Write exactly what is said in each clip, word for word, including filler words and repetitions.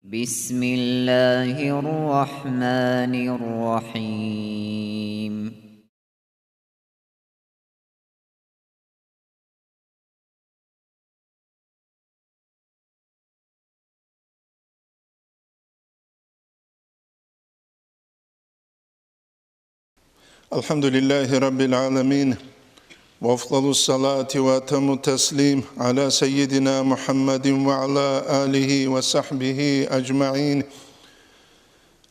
بسم الله الرحمن الرحيم. الحمد لله رب العالمين، وأفضل الصلاة وأتم التسليم على سيدنا محمد وعلى آله وصحبه أجمعين.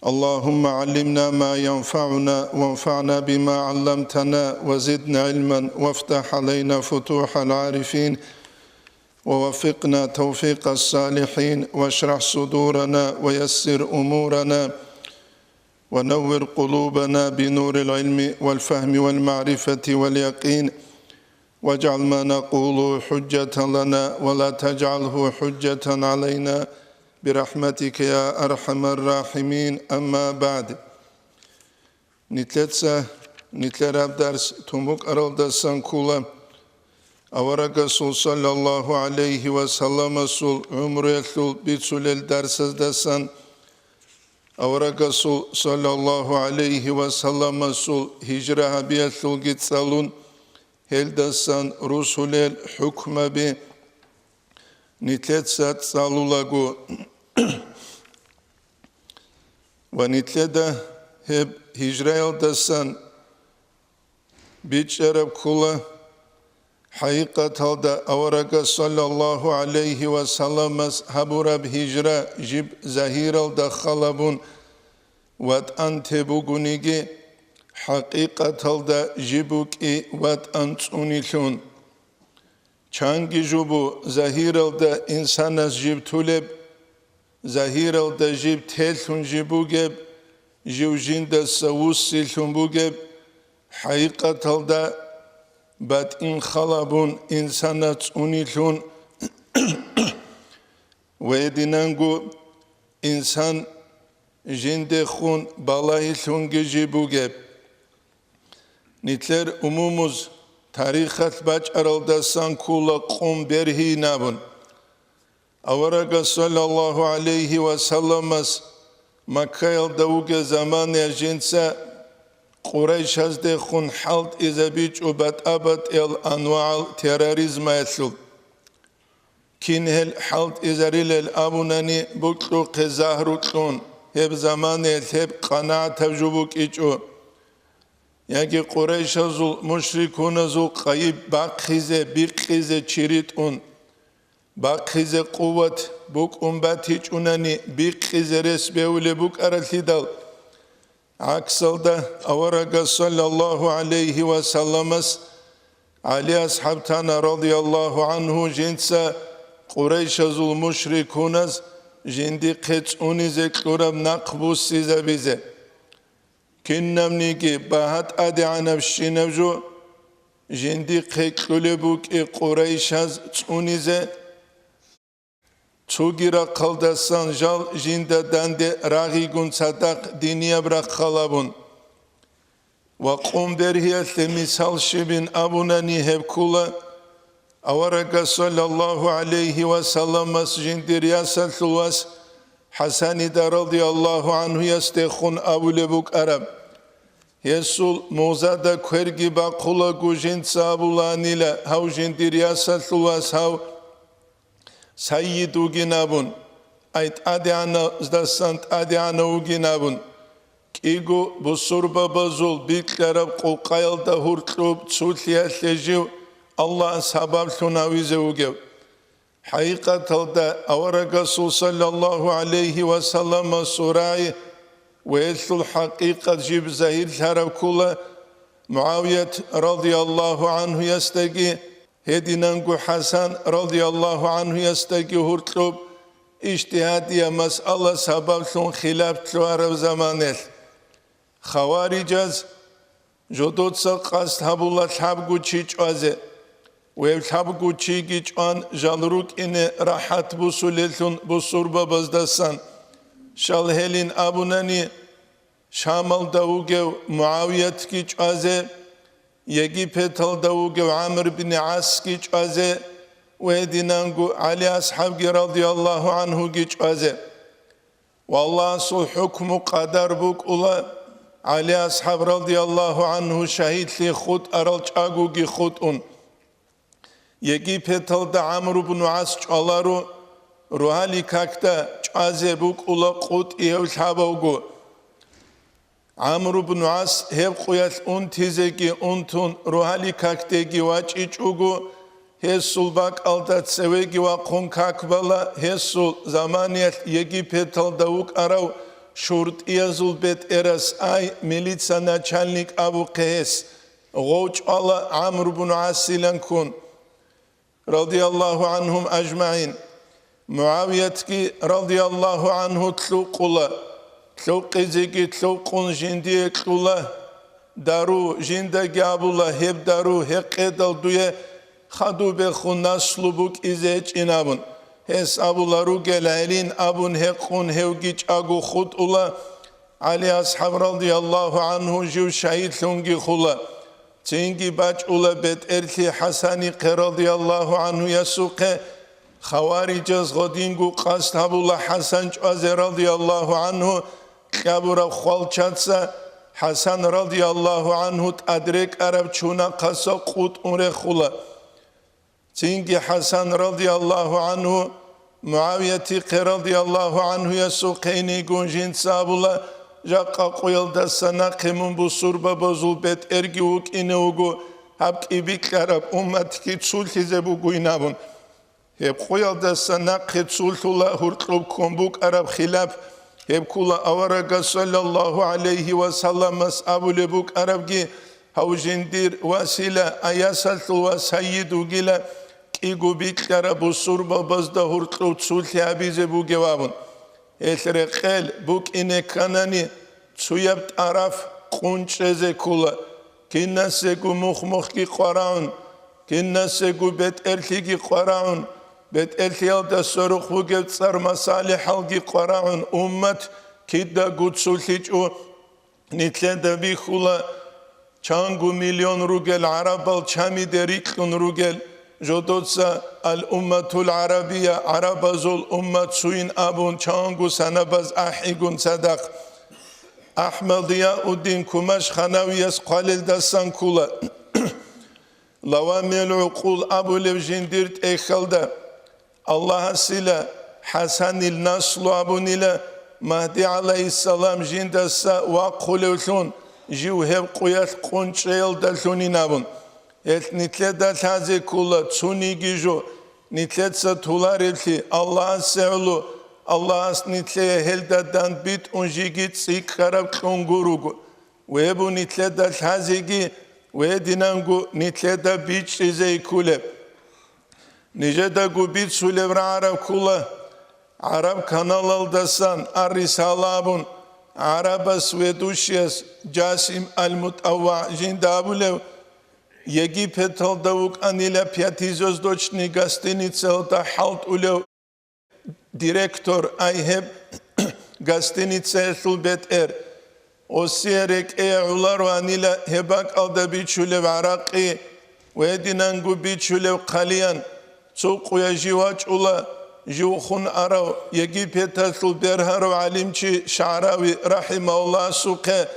اللهم علمنا ما ينفعنا وانفعنا بما علمتنا وزدنا علما وافتح علينا فتوح العارفين ووفقنا توفيق الصالحين واشرح صدورنا ويسر أمورنا ونور قلوبنا بنور العلم والفهم والمعرفة واليقين واجعل ما نقول حجة لنا ولا تجعله حجة علينا برحمتك يا أرحم الراحمين. أما بعد. Нилъеца нилъераб дарс тун букӀаралдасан ккола аварагасул саллаллагьу гӀалайгьи ва салламасул гӀумруялъул бицулел дарсаздасан. Аварагасул саллаллагьу гӀалайгьи ва салламасул гьижра гьабиялъулги цӀалун, гьелдасан русулел хӀукмаби нилъеца цӀалулаго. Ва нилъеда гьеб гьижраялдасан бичӀчӀараб ккола, хӀакъикъаталда аварагас саллаллагьу гӀалайгьи ва салламас гьабураб гьижра жиб загьиралда халабун ватӀан те бугониги, хӀакъикъаталда жиб букӀи ватӀан цӀунилъун. Чанги жубу загьиралда инсанас жиб тулеб, загьиралда жиб телъун жиб бугеб, жив жиндаса вуссилъун бугеб, хӀакъикъаталда батӀин халабун инсанас цӀунилъун ва гьединанго инсан жиндехун балагьилъунги жиб бугеб. Нилъер умумуз тарихалъ бачӀаралдасан ккола къум бергьин абун. Аварагас саллаллагьу гӀалайгьи ва салламас Маккаялда вугеб заманаялъ жинца къурайшаздехун хӀалтӀизабичӀо батӀа-батӀиял анвагӀал терроризмаялъул. Кин гьел хӀалтӀизарилел абунани бокьухъе загьру кьун, гьеб заманаялъ гьеб къанагӀатаб жо букӀичӀо. Яги къурайшазул мушрикуназул къайи бахъизе, бикъизе чи ритӀун, бахъизе къуват букӀун батичӀунани бикъизе рес бевулеб букӀаралъидал, гӀаксалда, аварагас саллаллагьу гӀалайгьи ва салламас ГӀали асхӀаб тана, радияллагьу гӀангьу, жинца къурайшазул мушрикуназ жиндихъе цӀунизе кьураб нахъ буссизабизе. Кинабниги багьа тӀадегӀанабщинаб жо жиндихъе кьулеб букӀи къурайшаз цӀунизе. Цоги рахъалдасан жал жинда данде рагъигун цадахъ динияб рахъал абун. Ва къум бергьиялъе мисал щибин абунани гьеб ккола, аварагас саллаллагьу гӀалайгьи ва салламас жиндир ясалъул вас ХӀасанида радияллагьу гӀангьуясдехун абулеб букӀараб: «Гьесул музада кверги бахъулаго жинца абуланила гьав жиндир ясалъул вас гьав сайид вугин абун, ай тӀадегӀаназдасан тӀадегӀанав вугин абун, кӀиго бусурбабазул бикьараб къукъаялда гьуркьуб цулъиялъе жив Аллагьас сабаблъун гьавизе вугев». ХӀакъикъаталда аварагасул саллаллагьу гӀалайгьи ва салламасул рагӀи ва гьелъул хӀакъикъат жиб загьирлъараб ккола МугӀавият радияллагьу гӀангьуясдаги, гьединанго ХӀасан радияллагьу гӀангьуясдаги гьуркьуб ижтигьадияб масъала сабаблъун хилаф лъугьараб заманалъ. Хаварижаз жодоца къасд гьабула лъабго чи чӀвазе. Гьев лъабго чиги чӀван жал рукӀине рахӀат бусулелъун бусурбабаздасан. Щал гьелин абунани, Шамалда вугев МугӀавиятги чӀвазе, Египеталда вугев ГӀамр бин ГӀасги чӀвазе ва гьединанго ГӀали асхӀабги радияллагьу гӀангьуги чӀвазе. Ва Аллагьасул хӀукму къадар букӀула, ГӀали асхӀаб радияллагьу гӀангьу шагьидлъи хутӀарал чӀагоги хутӀун. Египеталда ГӀамру бну ГӀас чӀваларо, рогьалил какда чӀвазе букӀула къутӀи гьев лъабавго. ГӀамру бну ГӀас гьеб къуялъ унтизеги унтун, рогьалил какдеги вачӀичӀого, гьесул бакӀалда цевеги вахъун как бала, гьесул заманиялъ Египеталда вукӀарав шуртӀиязул бетӀерас, ай, милиция начальник абухъе гьес, гъов чӀвала ГӀамру бну ГӀасилан ккун. Радияллагьу гӀангьум ажмагӀин. МугӀавиятги радияллагьу гӀангьу лъукъула, лъукъизеги лъукъун жиндие кьула дару, жиндаги абула, гьеб дару гьекъедал дуе хадубехун наслу букӀизе гьечӀин абун. Гьес абула, ругел гӀелин абун гьекъун гьевги чӀаго хутӀула. ГӀали асхӀаб радияллагьу гӀангьу жив шагьидлъунги хула. Цинги бачӀула бетӀерлъи ХӀасанихъе радияллагьу гӀангьуясухъе. Хаварижаз гъодинго къасд гьабула ХӀасан чӀвазе радияллагьу гӀангьу кьабураб хвалчаца. ХӀасан радияллагьу гӀангьу тӀадрекӀараб чунахъаса къутӀун рехула. Цинги ХӀасан радияллагьу гӀангьу МугӀавиятихъе радияллагьу гӀангьуясухъе инигун жинца абула, жакъа къуялдаса нахъе мун бусурбабазул бетӀерги вукӀине вуго, гьаб кӀибикьараб умматги цулъизе бугойин абун. Гьеб къуялдаса нахъе цулъула гьуркьуб ккун букӀараб хилаф, гьеб ккула аварагас саллаллагьу гӀалайгьи ва салламас абулеб букӀарабги, гьав жиндир васила, аясалъул ва сайид вугила, кӀиго бикьараб бусурбабазда гьуркьуб цулъи гьабизе бугев абун. Гьелъ рекъел букӀине кканани, цуяб тӀараф къунчӀезе ккула, кинасего мухь-мухьги къварагӀун, кинасего бетӀерлъиги къварагӀун, бетӀерлъиялда сверухъ бугеб цӀар масалихӀалги къварагӀун, уммат кидаго цулъичӀо. Нилъеда бихьула, чанго миллион ругел гӀарабал чамиде рикьун ругел, жодоца «Ал-Умматул ГӀарабия», гӀарабазул уммат цуин абун, чанго санабаз ахӀигун цадахъ. АхӀмад Зияуддин Кумаш-Ханавияс хъвалелдасан ккула. Лавамил гӀукъул абулев жиндир тӀехьалда, Аллагьасила ХӀасанил наслу абунила, Магьди гӀалайгьиссалам жиндаса вахъулевлъун, жив гьеб къуялъ къунчӀеялдалъунин абун. Гьелъ нилъеда лъазе ккула цониги жо, нилъеца толареблъи Аллагьасе гӀоло, Аллагьас нилъее гьелда данде битӀун жеги цӀикӀкӀараб кьун гуруго. Вебу нилъеда лъазеги, вединанго нилъеда бичӀчӀизе кколеб. Нижедаго бицулеб рагӀараб ккола, гӀараб каналалдасан «Ар-Рисала» абун, гӀарабас ведущияс Жасим Ал-МутӀаввагӀ жинда абулев, Египеталда вукӀанила пятизвездочный гостиницаялда хӀалтӀулев директор, ай гьеб гостиницаялъул бетӀер. Осие рекӀее гӀолароанила гьеб бакӀалда бичулеб гӀаракъи, вединанго бичулеб хъалиян, цо къуя жив вачӀула, жив хун арав Египеталъул бергьарав гӀалимчи ШагӀрави рахӀимагьуллагьасухъе.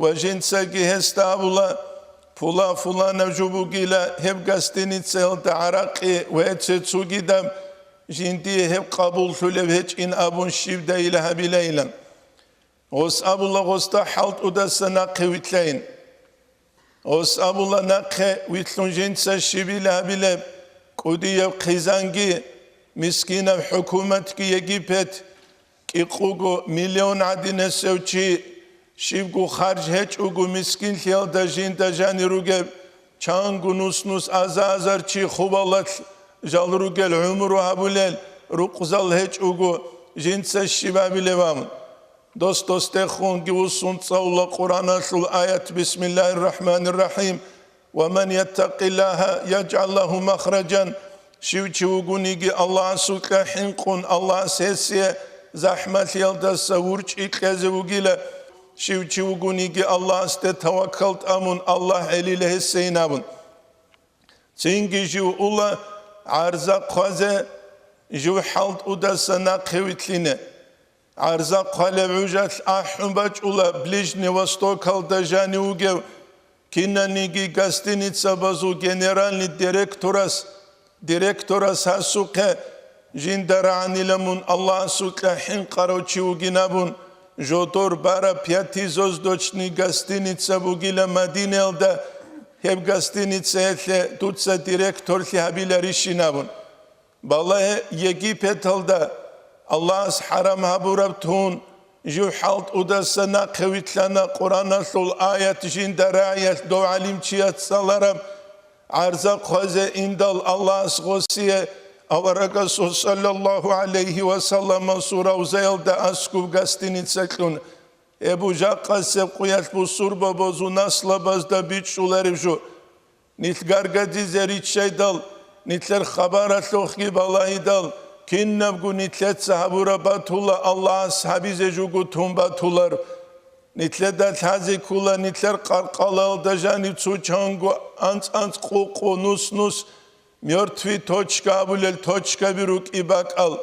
Ва жинцаги гьесда абула, пула-фуланаб жо бугила гьеб гостиницаялда гӀаракъи ва эце цогидаб, жиндие гьеб къабуллъулеб гьечӀин абун щибдайила гьабилайилан. Гъос абула гъосда хӀалтӀудаса нахъе вилълъайин. Гъос абула нахъе вилълъун жинца щибила гьабилеб, кӀудияб хъизанги, мискинаб хӀукуматги Египет, кӀикъуго миллион гӀадинасев чи, щибго харж гьечӀого мискинлъиялда жинда жанир ругеб, чанго нус-нус аза-азар чи хубалалъ жал ругел гӀумру гьабулел рукъзал гьечӀого, жинца щиб абилеб абун. Дос-досдехунги вуссун цӀалула Къуръаналъул аят: «Бисмиллагьир рахӀманир рахӀим. Ва ман яттакъиллагьа яжгӀал лагьу махражан». Щив чи вугониги Аллагьасукьа хӀинкъун, Аллагьас гьесие захӀмалъиялдаса вурчӀи кьезе вугила. Щив чи вугониги Аллагьасде таваккал тӀамун, Аллагь гӀелила гьесейин абун. Цинги жив ула гӀарза хъвазе, жив хӀалтӀудаса нахъе вилълъине. ГӀарза хъвалеб гӀужалъ ахӀун бачӀула Ближний Востокалда жанив вугев кинаниги гостиницабазул генеральный директорас, директорас гьасухъе, жинда рагӀанила мун Аллагьасукьа хӀинкъарав чи вугин абун, жодор бараб пятизвездочный гостиница бугила Мадинаялда, гьеб гостиницаялъе дуца директорлъи гьабиларищин абун. Балагье, Египеталда Аллагьас хӀарам гьабураб тун, жив хӀалтӀудаса нахъе вилълъана Къуръаналъул аят жинда рагӀиялъ дов гӀалимчияс цӀалараб, гӀарза хъвазе индал Аллагьас гъосие аварагасул саллаллагьу гӀалайгьи ва салламасул равзаялда аскуб гостиница кьун. Гьеб жакъасеб къуялъ бусурбабазул наслабазда бичӀчӀулареб жо. Нилъ гаргадизе риччайдал, нилъер хабаралъухъги балагьидал, кинабго нилъеца гьабураб батула Аллагьас гьабизе жуго тун батулар. Нилъеда лъазе ккола нилъер къаркъалаялда жанив цо чанго анцӀ-анцӀ, къо-къо, нус-нус, мёртвый точка абулел точкаби рукӀи бакӀал.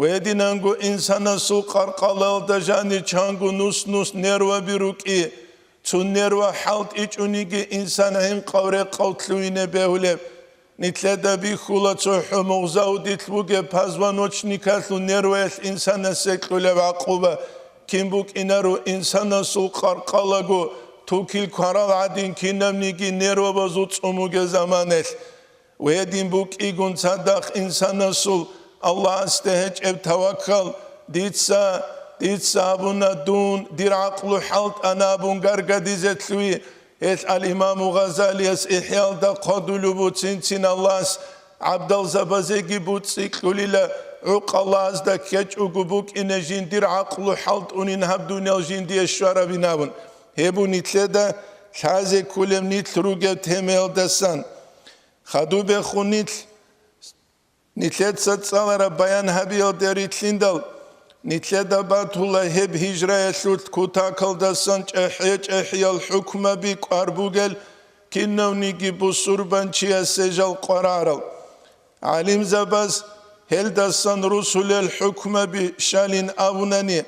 Гьединанго инсанасул къаркъалаялда жанив чанго нус-нус нерваби рукӀи, цо нерва хӀалтӀичӀониги инсан гӀинкъав-рекъав лъугьине бегьулеб. Нилъеда бихьула цохӀо мугъзаудилъ бугеб позвоночникалъул нерваялъ инсанасе кьолеб гӀакъуба, кин букӀинаро инсанасул къаркъалаго тукил кварал гӀадин кинабниги нервабазул цӀун бугеб заманалъ. Гьедин букӀигун цадахъ инсанасул Аллагьасде гьечӀеб таваккал, дица, дица абуна дун, дир гӀакълу хӀалтӀана абун гаргадизе лъугьи. Гьелъ ал-Имаму Гъазалияс ИхӀяалда хъвадулеб буцин-цин Аллагьас гӀабдалзабазеги буцӀцӀи кьулила, гӀукъалазда ккечӀого букӀине жиндир гӀакълу хӀалтӀунин гьаб дуниял жиндие щварабин абун. Гьеб нилъеда лъазе кколеб нилъ ругеб темаялдасан. Хадубехун нилъ, нилъеца цӀалараб баян гьабиялде рилълъиндал, нилъеда батула гьеб гьижраялъулъ кутакалдасан чӀехӀе-чӀехӀиял хӀукмаби кӀвар бугел кинавниги бусурбанчиясе жал къварарал. ГӀалимзабаз гьелдасан русулел хӀукмаби щалин абунани,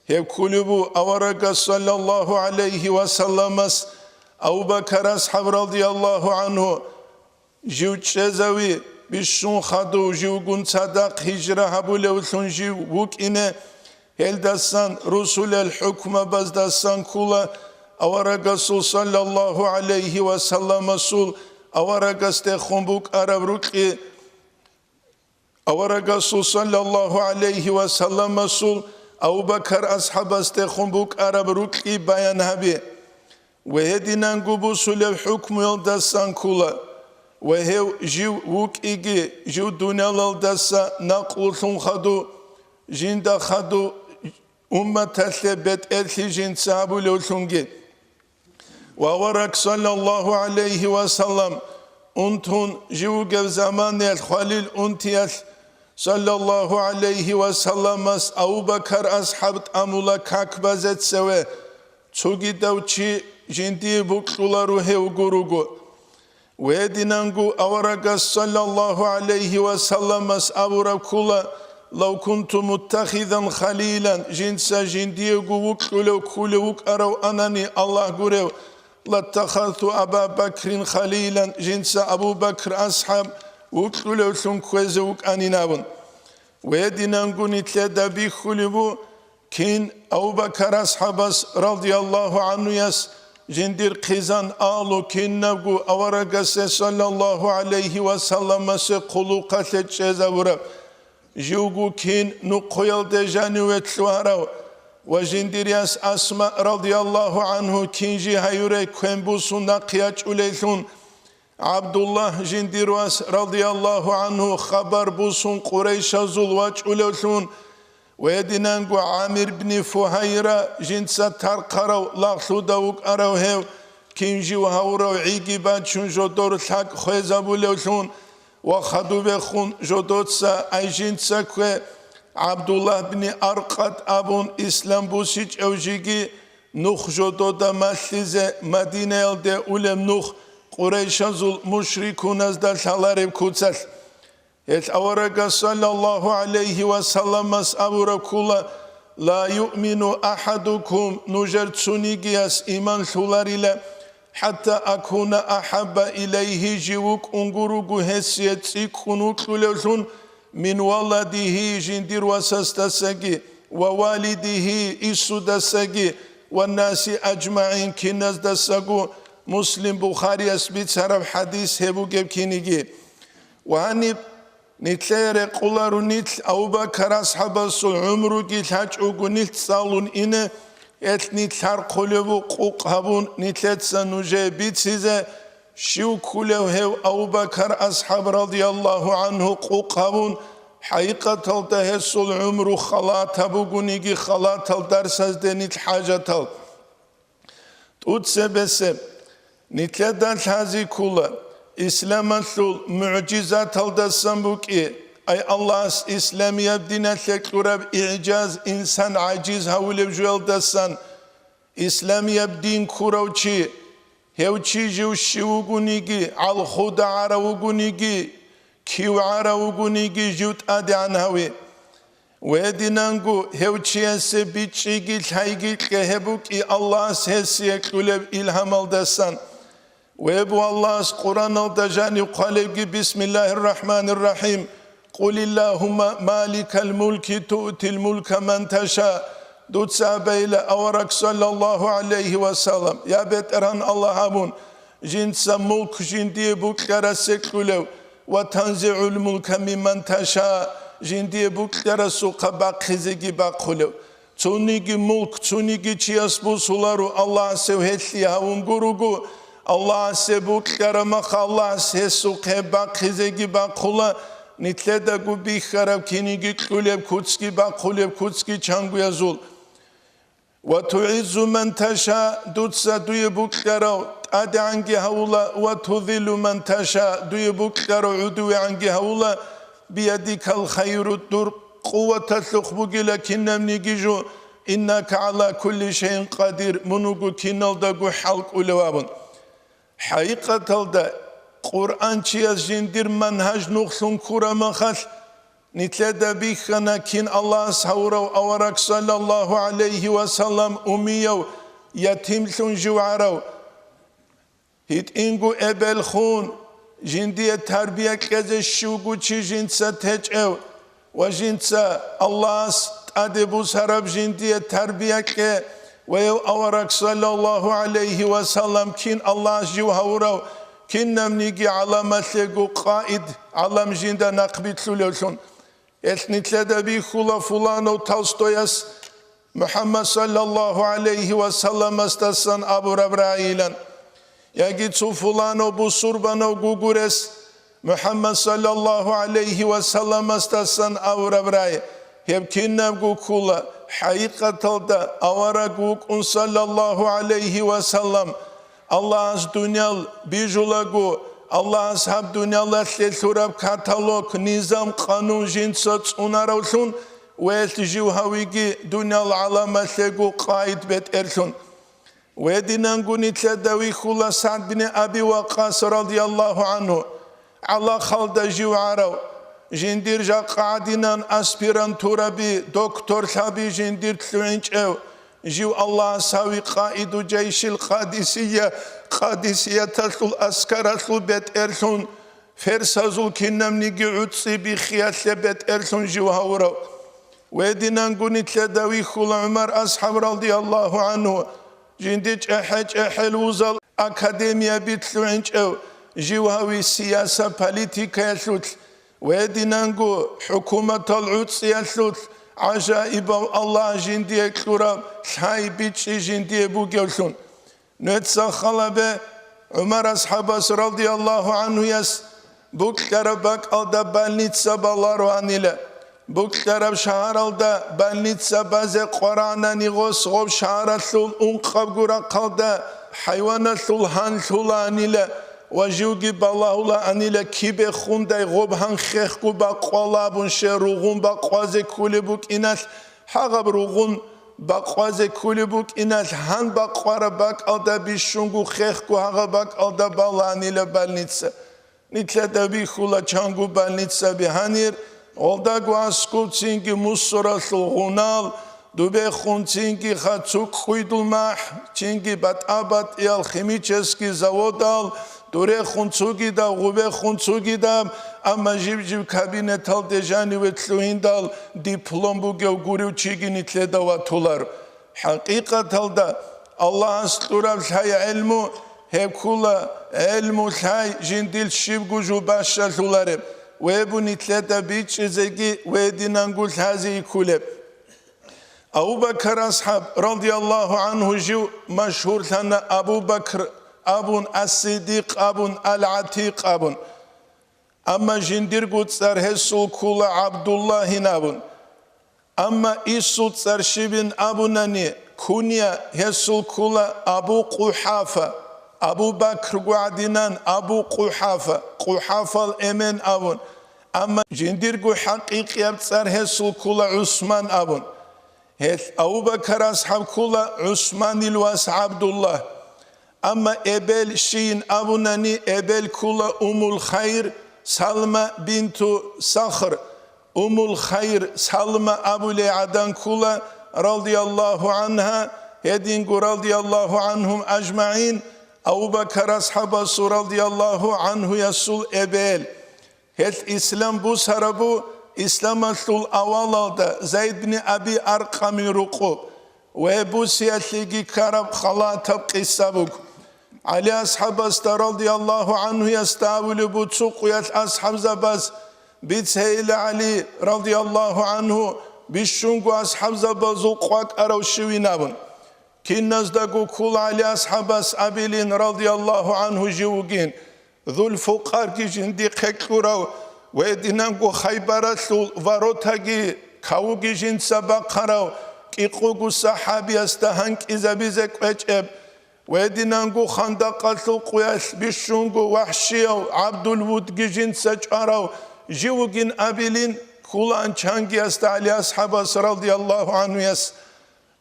гьеб кколеб бу аварагас саллаллагьу гӀалайгьи ва салламас Абу Бакар асхӀаб радияллагьу гӀанхӀу, жив чӀезави бищун хадув, живгун цадахъ гьижра гьабулевлъун жив вукӀине, гьелдасан русулел хӀукмабаздасан ккула аварагасул саллаллагьу гӀалайгьи ва салламасул аварагасдехун букӀараб рукьи, аварагасул саллаллагьу гӀалайгьи ва салламасул Абу Бакар асхӀабасдехун букӀараб рукьи баян гьаби. Ва гьединанго бусулеб хӀукмуялдасан ккула, ва гьев жив вукӀиги, жив дуниялалдаса накълулъун хадув, жинда хадув умматалъе бетӀерлъи жинца гьабулевлъунги. Ва авараг саллаллагьу гӀалайгьи ва саллам унтун жив вугев заманаялъ хвалил унтиялъ саллаллагьу гӀалайгьи ва салламас Абу Бакар асхӀаб тӀамула как базе цеве, цогидав чи жиндие букьуларо гьев гуруго. Гьединанго аварагас саллаллагьу гӀалайгьи ва салламас абураб ккула: «Лав кунту муттахидан халилан», жинца жиндиего вукьулев ккулев вукӀарав анани Аллагь гурев, «латтахазту Аба Бакрин халилан», жинца Абу Бакр асхӀаб вукьулевлъун кквезе вукӀанин абун. Гьединанго нилъеда бихьулеб бу, кин Абу Бакар асхӀабас радияллагьу гӀанхуяс жиндир хъизан, агьлу, кинабго аварагасе саллаллагьу гӀалайгьи ва салламасе хъулухъалъе чӀезабураб, живго кин нухъоялде жаниве лъугьарав ва жиндир яс Асма радияллагьу гӀанхӀу кин жи гьаюре квен бусун нахъе ячӀулейлъун, ГӀабдуллагь жиндир вас, радияллагьу гӀанхӀу, хабар бусун къурайшазул вачӀулевлъун, ва гьединанго ГӀамир бни Фугьайра жинца тархъарав лагълъуда вукӀарав гьев, кин жив гьавурав гӀиги бачун жодор лъакӀ хвезабулевлъун, ва хадубехун жодоца ай жинца ккве, ГӀабдуллагь бни Аркъат абун ислам бусичӀев жиги, нух жодода малъизе Мадинаялде улеб нух къурайшазул мушрикуназда лъалареб куцалъ. Гьелъ аварагас саллаллагьу гӀалайгьи ва салламас абураб ккула: «Ла юъмину ахадукум», нужер цонигияс иман лъуларила, «хӀатта акуна ахабба илайгьи», жив вукӀун гуруго гьесие цӀикӀкӀун вукьулевлъун, «мин валадигьи», жиндир васасдасаги, «ва валидигьи», инсудасаги, «ва наси аджмагӀин», киназдасаго. Муслим, Бухарияс бицараб хӀадис гьеб бугеб киниги. Ва гьаниб нилъее рекъоларо нилъ Абу-Бакар асхӀабасул гӀумруги лъачӀого нилъ цӀалун ине, гьелъ нилъ лъархъулев вукъукъ гьабун, нилъеца нужее бицизе, щив ккулев гьев Абу-Бакар асхӀаб радияллагьу гӀангьу къукъ гьабун, хӀакъикъаталда гьесул гӀумру халатаб бугониги, халатал дарсазде нилъ хӀажатал. ТӀуцебесеб, нилъеда лъази ккола, исламалъул мугӀжизаталдасан букӀи, ай Аллагьас исламияб диналъе кьураб игӀжаз инсан гӀажиз гьавулеб жоялдасан, исламияб дин ккурав чи, гьев чи жив щив вугониги, гӀалхуда гӀарав вугониги, кив гӀарав вугониги, жив тӀадегӀан гьави. Гьединанго гьев чиясе бичӀчӀиги лъайги кье гьеб букӀи Аллагьас гьесие кьулеб илгьамалдасан. Гьеб Аллагьас Къуръаналда жанив хъвалебги: «Бисмиллагьир рахӀманир рахӀим. Къулиллагьумма маликал мулки туътил мулка ман таша». Дуца абейила, авараг саллаллагьу гӀалайгьи ва саллам, я БетӀергьан Аллагь абун, жинца мулк жиндие букьарасе кьулев, «ва танзигӀул мулка мимман таша», жиндие букьарасухъа бахъизеги бахъулев. Цониги мулк цониги чияс бусуларо, Аллагьас гьев гьелъие гьавун гуруго, Аллагьасе букьараб маха Аллагьас гьесухъе бахъизеги бахъула, нилъедаго бихьараб киниги кьулеб куцги бахъулеб куцги чангуязул. «Ва тугӀиззу ман таша», дуца дуе букьарав тӀадегӀанги гьавула, «ва тузиллу ман таша», дуе букьарав гӀудувегӀанги гьавула, «биядикал хайру», дур къуваталъухъ бугила кинабниги жо, «иннака гӀала кулли шайин къадир», мун вуго киналдаго хӀалкӀулев абун. ХӀакъикъаталда, Къуръан чияс жиндир мангьаж нухлъун ккураб махалъ, нилъеда бихьана кин Аллагьас гьавурав авараг саллаллагьу гӀалайгьи ва саллам, уммияв, ятимлъун жив гӀарав. ГьитӀинго эбел хун, жиндие тарбия кьезе щивго чи жинца течӀев ва жинца Аллагьас тӀаде бусараб жиндие тарбия кье ва гьев авараг саллаллагьу гӀалайгьи ва саллам кин Аллагьас жив гьавурав, кинабниги гӀаламалъего къаид, гӀалам жинда нахъбилълъулевлъун. Гьелъ нилъеда бихьула фуланав Толстояс МухӀаммад саллаллагьу гӀалайгьи ва салламасдасан абураб рагӀилан, яги цо фуланав бусурбанав гугурес МухӀаммад саллаллагьу гӀалайгьи ва салламасдасан абураб рагӀи, гьеб кинабго ккула, хӀакъикъаталда авараг вукӀун саллаллагьу гӀалайгьи ва саллам, Аллагьас дуниял бижулаго, Аллагьас гьаб дуниялалъе лъураб каталог, низам, къанун жинца цӀунаравлъун, ва гьелъ жив гьавиги дуниял гӀаламалъего къайд бетӀерлъун. Гьединанго нилъеда вихьула СагӀд бин Аби Вакъас радияллагьу гӀангьу, гӀалахалда жив гӀарав, жиндир жакъа гӀадинан аспирантураби, докторлъаби жиндир лъугӀинчӀев, жив Аллагьас гьави къаиду жайшил Къадисия, Къадисияталъул аскаралъул бетӀерлъун, ферсазул кинабниги гӀуцӀи биххиялъе бетӀерлъун жив гьавурав. Гьединанго нилъеда вихьула ГӀумар асхӀаб радияллагьу гӀангьу, жинди чӀехӀе-чӀехӀел вузал академияби лъугӀинчӀев, жив гьави сияса политикаялъулъ, гьединанго хӀукуматал гӀуцӀиялъулъ, гӀажаибав Аллагь жиндие кьураб лъай бичӀчӀи жиндие бугевлъун. Нуеца халабе ГӀумар асхӀабас радияллагьу гӀангьуяс букьараб бакӀалда больница балароанила. Букьараб шагьаралда больница базе къваранани гъос гъоб шагьаралъул ункъабго рахъалда хӀайваналъул гьан лъулаанила ва живги балагьулаанила кибехундай гъоб гьан хехго бакъвала абун, щай ругъун бакъвазе ккулеб букӀиналъ, гьагъаб ругъун бакъвазе ккулеб букӀиналъ, гьан бакъвараб бакӀалда бищунго хехго гьагъаб бакӀалда балаанила больница. Нилъеда бихьула чанго больницаби гьанир, гъолдаго аскубцинги мусуралъул гъунал, дубехун цинги ха цукӀкӀуйдул махӀ, цинги батӀа-батӀиял химический заводал, дурехун цугидаб, гъубехун цугидаб, амма жиб-жиб кабинеталде жаниве лъугьиндал диплом бугев гурев чиги нилъеда ватулар. ХӀакъикъаталда, Аллагьас кьураб лъай гӀелму, гьеб ккула гӀелму лъай жиндил щибго жо бащалъулареб, вебу нилъеда бичӀчӀизеги, вединанго лъази ккулеб. Абу Бакар асхӀаб, радияллагьу гӀангьу, жив машгьурлъана Абу Бакр абун, Ас-Сиддикъ абун, Ал-ГӀатикъ абун. Амма жиндирго цӀар гьесул ккула ГӀабдуллагьин абун. Амма исул цӀар щибин абунани, кунья гьесул ккула Абу Къухьафа, Абу Бакрго гӀадинан Абу Къухьафа, Къухьафал эмен абун. Амма жиндирго хӀакъикъияб цӀар гьесул ккула ГӀусман абун. Гьелъ Абу Бакар асхӀаб ккула ГӀусманил вас ГӀабдуллагь. Амма эбел щийин абунани, эбел ккула Умул Хайр Салма бинту Сахр. Умул Хайр Салма абулей гӀадан ккула, радияллагьу гӀангьа, гьединго радияллагьу гӀангьум ажмагӀин, Абу Бакар асхӀабасул, радияллагьу гӀангьуясул, эбел. Гьелъ ислам бусарабу, исламалъул авалалда Зайд бни Аби Аркъамил рукъу ва гьеб бусиялъеги ккараб халатаб къисса буго. ГӀали асхӀабасда, радияллагьу гӀангьуясда, абулеб буго цо къуялъ асхӀабзабаз: «Бицейила, ГӀали, радияллагьу гӀангьу, бищунго асхӀабзабазул къвакӀарав щивин?» абун. Киназдаго ккула ГӀали асхӀабас абилин, радияллагьу гӀангьу, жив вугин. Зулфукъарги жиндихъе кьурав, гьединанго Хайбаралъул воротаги кавуги жинца бахъарав, кӀикъого сахӀабиясда гьанкӀизабизе кӀвечӀеб, гьединанго Хандакъалъул къуялъ бищунго вахӀщияв ГӀабдул Вудги жинца чӀварав жив вугин абилин ккула анчангиясда ГӀали асхӀабас, радияллагьу гӀангьуяс.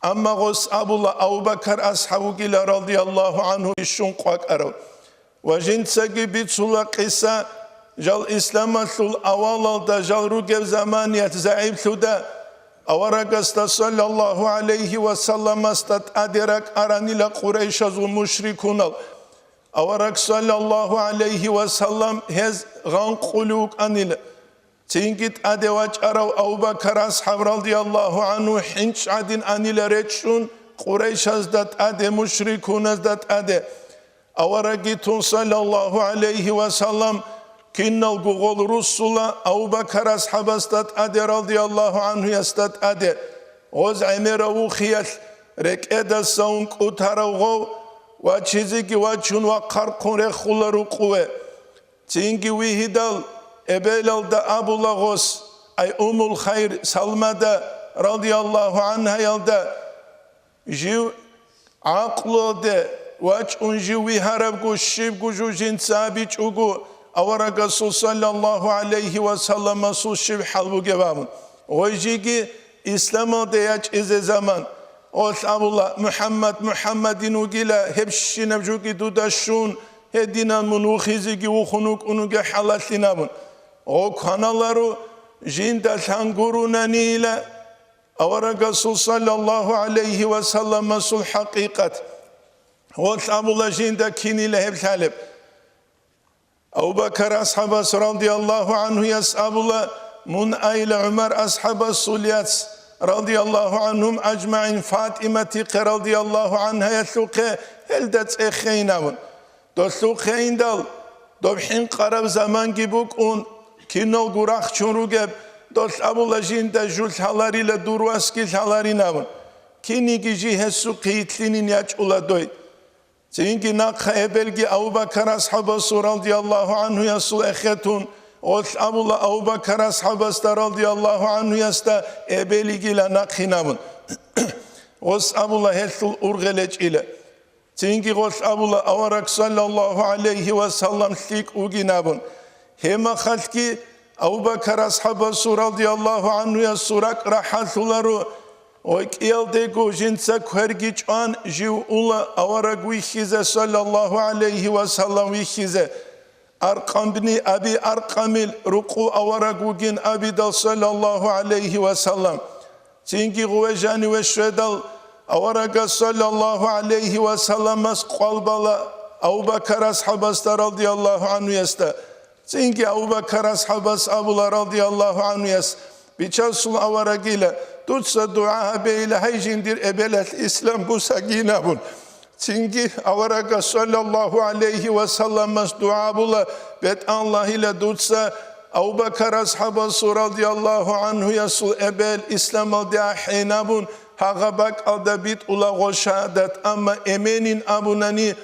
Амма гъос абула Абу Бакар асхӀаб вугила, радияллагьу гӀангьу, бищун къвакӀарав. Ва жинцаги бицула къиса, жал исламалъул авалалда жал ругеб заманиялъ загӀиплъуда, аварагасда, саллаллагьу гӀалайгьи ва салламасда, тӀаде ракӀаранила къурайшазул мушрикунал. Авараг, саллаллагьу гӀалайгьи ва саллам, гьез гъанкъулев вукӀанила. Цинги тӀаде вачӀарав Абу Бакар асхӀаб, радияллагьу гӀангьу, хӀинчӀ гӀадин анила речӀчӀун къурайшазда тӀаде, мушрикуназда тӀаде. Аварагги тун, саллаллагьу гӀалайгьи ва саллам, киналго гъол руссула Абу Бакар асхӀабасда тӀаде, радияллагьу гӀангьуясда тӀаде. Гъоз гӀемерав вухиялъ рекӀедаса ункӀутарав гъов вачизеги вачун вахъархъун рехула рукъуве. Цинги вигьидал, эбелалда абула гъос, ай Умул Хайр Салмада, радияллагьу гӀангьаялда, жив гӀакълуялде вачӀун жив вигьарабго, щибго жо жинца абичӀого, аварагасул, саллаллагьу гӀалайгьи ва салламасул, щиб хӀал бугеб абун. Гъой жиги исламалде ячӀизе заман. Гъолъ абула: «МухӀаммад МухӀаммадин вугила, гьебщинаб жуги дуда щун, гьединан мун вухизеги вухун вукӀун вугев хӀалаллъин», абун. Гъо кваналаро жинда лъан гурунанила аварагасул, саллаллагьу гӀалайгьи ва салламасул, хӀакъикъат. Гъолъ абула жинда кинила гьеб лъалеб. Абу Бакар асхӀабас, радияллагьу гӀангьуяс, абула: «Мун айила ГӀумар асхӀабасул яц, радияллагьу гӀангьум ажмагӀин, ФатӀиматихъе, радияллагьу гӀангьаялъухъе, гьелда цӀехейин», абун. Долъухъейиндал, доб хӀинкъараб заманги букӀун, киналго рахчун ругеб, долъ абула жинда жу лъаларила, дур васги лъаларин абун. Киниги жи гьесухъе йитлъинин ячӀула дой. Цинги нахъа эбелги Абу Бакар асхӀабасул, радияллагьу гӀангьуясул, эхетун, гъолъ абула Абу Бакар асхӀабасда, радияллагьу гӀангьуясда, эбел йигила нахъин абун. Гъос абула гьелъул ургъел гьечӀила. Цинги гъолъ абула авараг, саллаллагьу гӀалайгьи ва саллам, лъикӀ вугин абун. Гьеб мехалъги Абу Бакар асхӀабасул, радияллагьу гӀангьуясул, ракӀ рахӀалъуларо. Ва кӀиялдего жинца кверги чӀван жив ула авараг вихьизе, саллаллагьу гӀалайгьи ва саллам, вихьизе. Аркъам бни Аби Аркъамил рукъу авараг вугин абидал, саллаллагьу гӀалайгьи ва саллам. Цинги гъуве жаниве щведал, аварагас саллаллаху гӀалайхи ва салламас къвал бала Абу Бакар асхӀабасда радияллаху гӀанхуясда. Цинги Абу Бакар асхӀабас абула радияллаху гӀанхуяс: «Бичасул аварагила, дуца дугӀа гьабейила гьай жиндир эбелалъ ислам бусагин», – абун. Цинги аварагас саллаллаху гӀалайхи ва салламас дугӀа була: «БетӀаллагьила, дуца Абу Бакар асхӀабасул радияллаху гӀанхуясул эбел исламалде ахӀен», – абун, гьагъа бакӀалда битӀула гъо шагьадат, амма эменин абунани,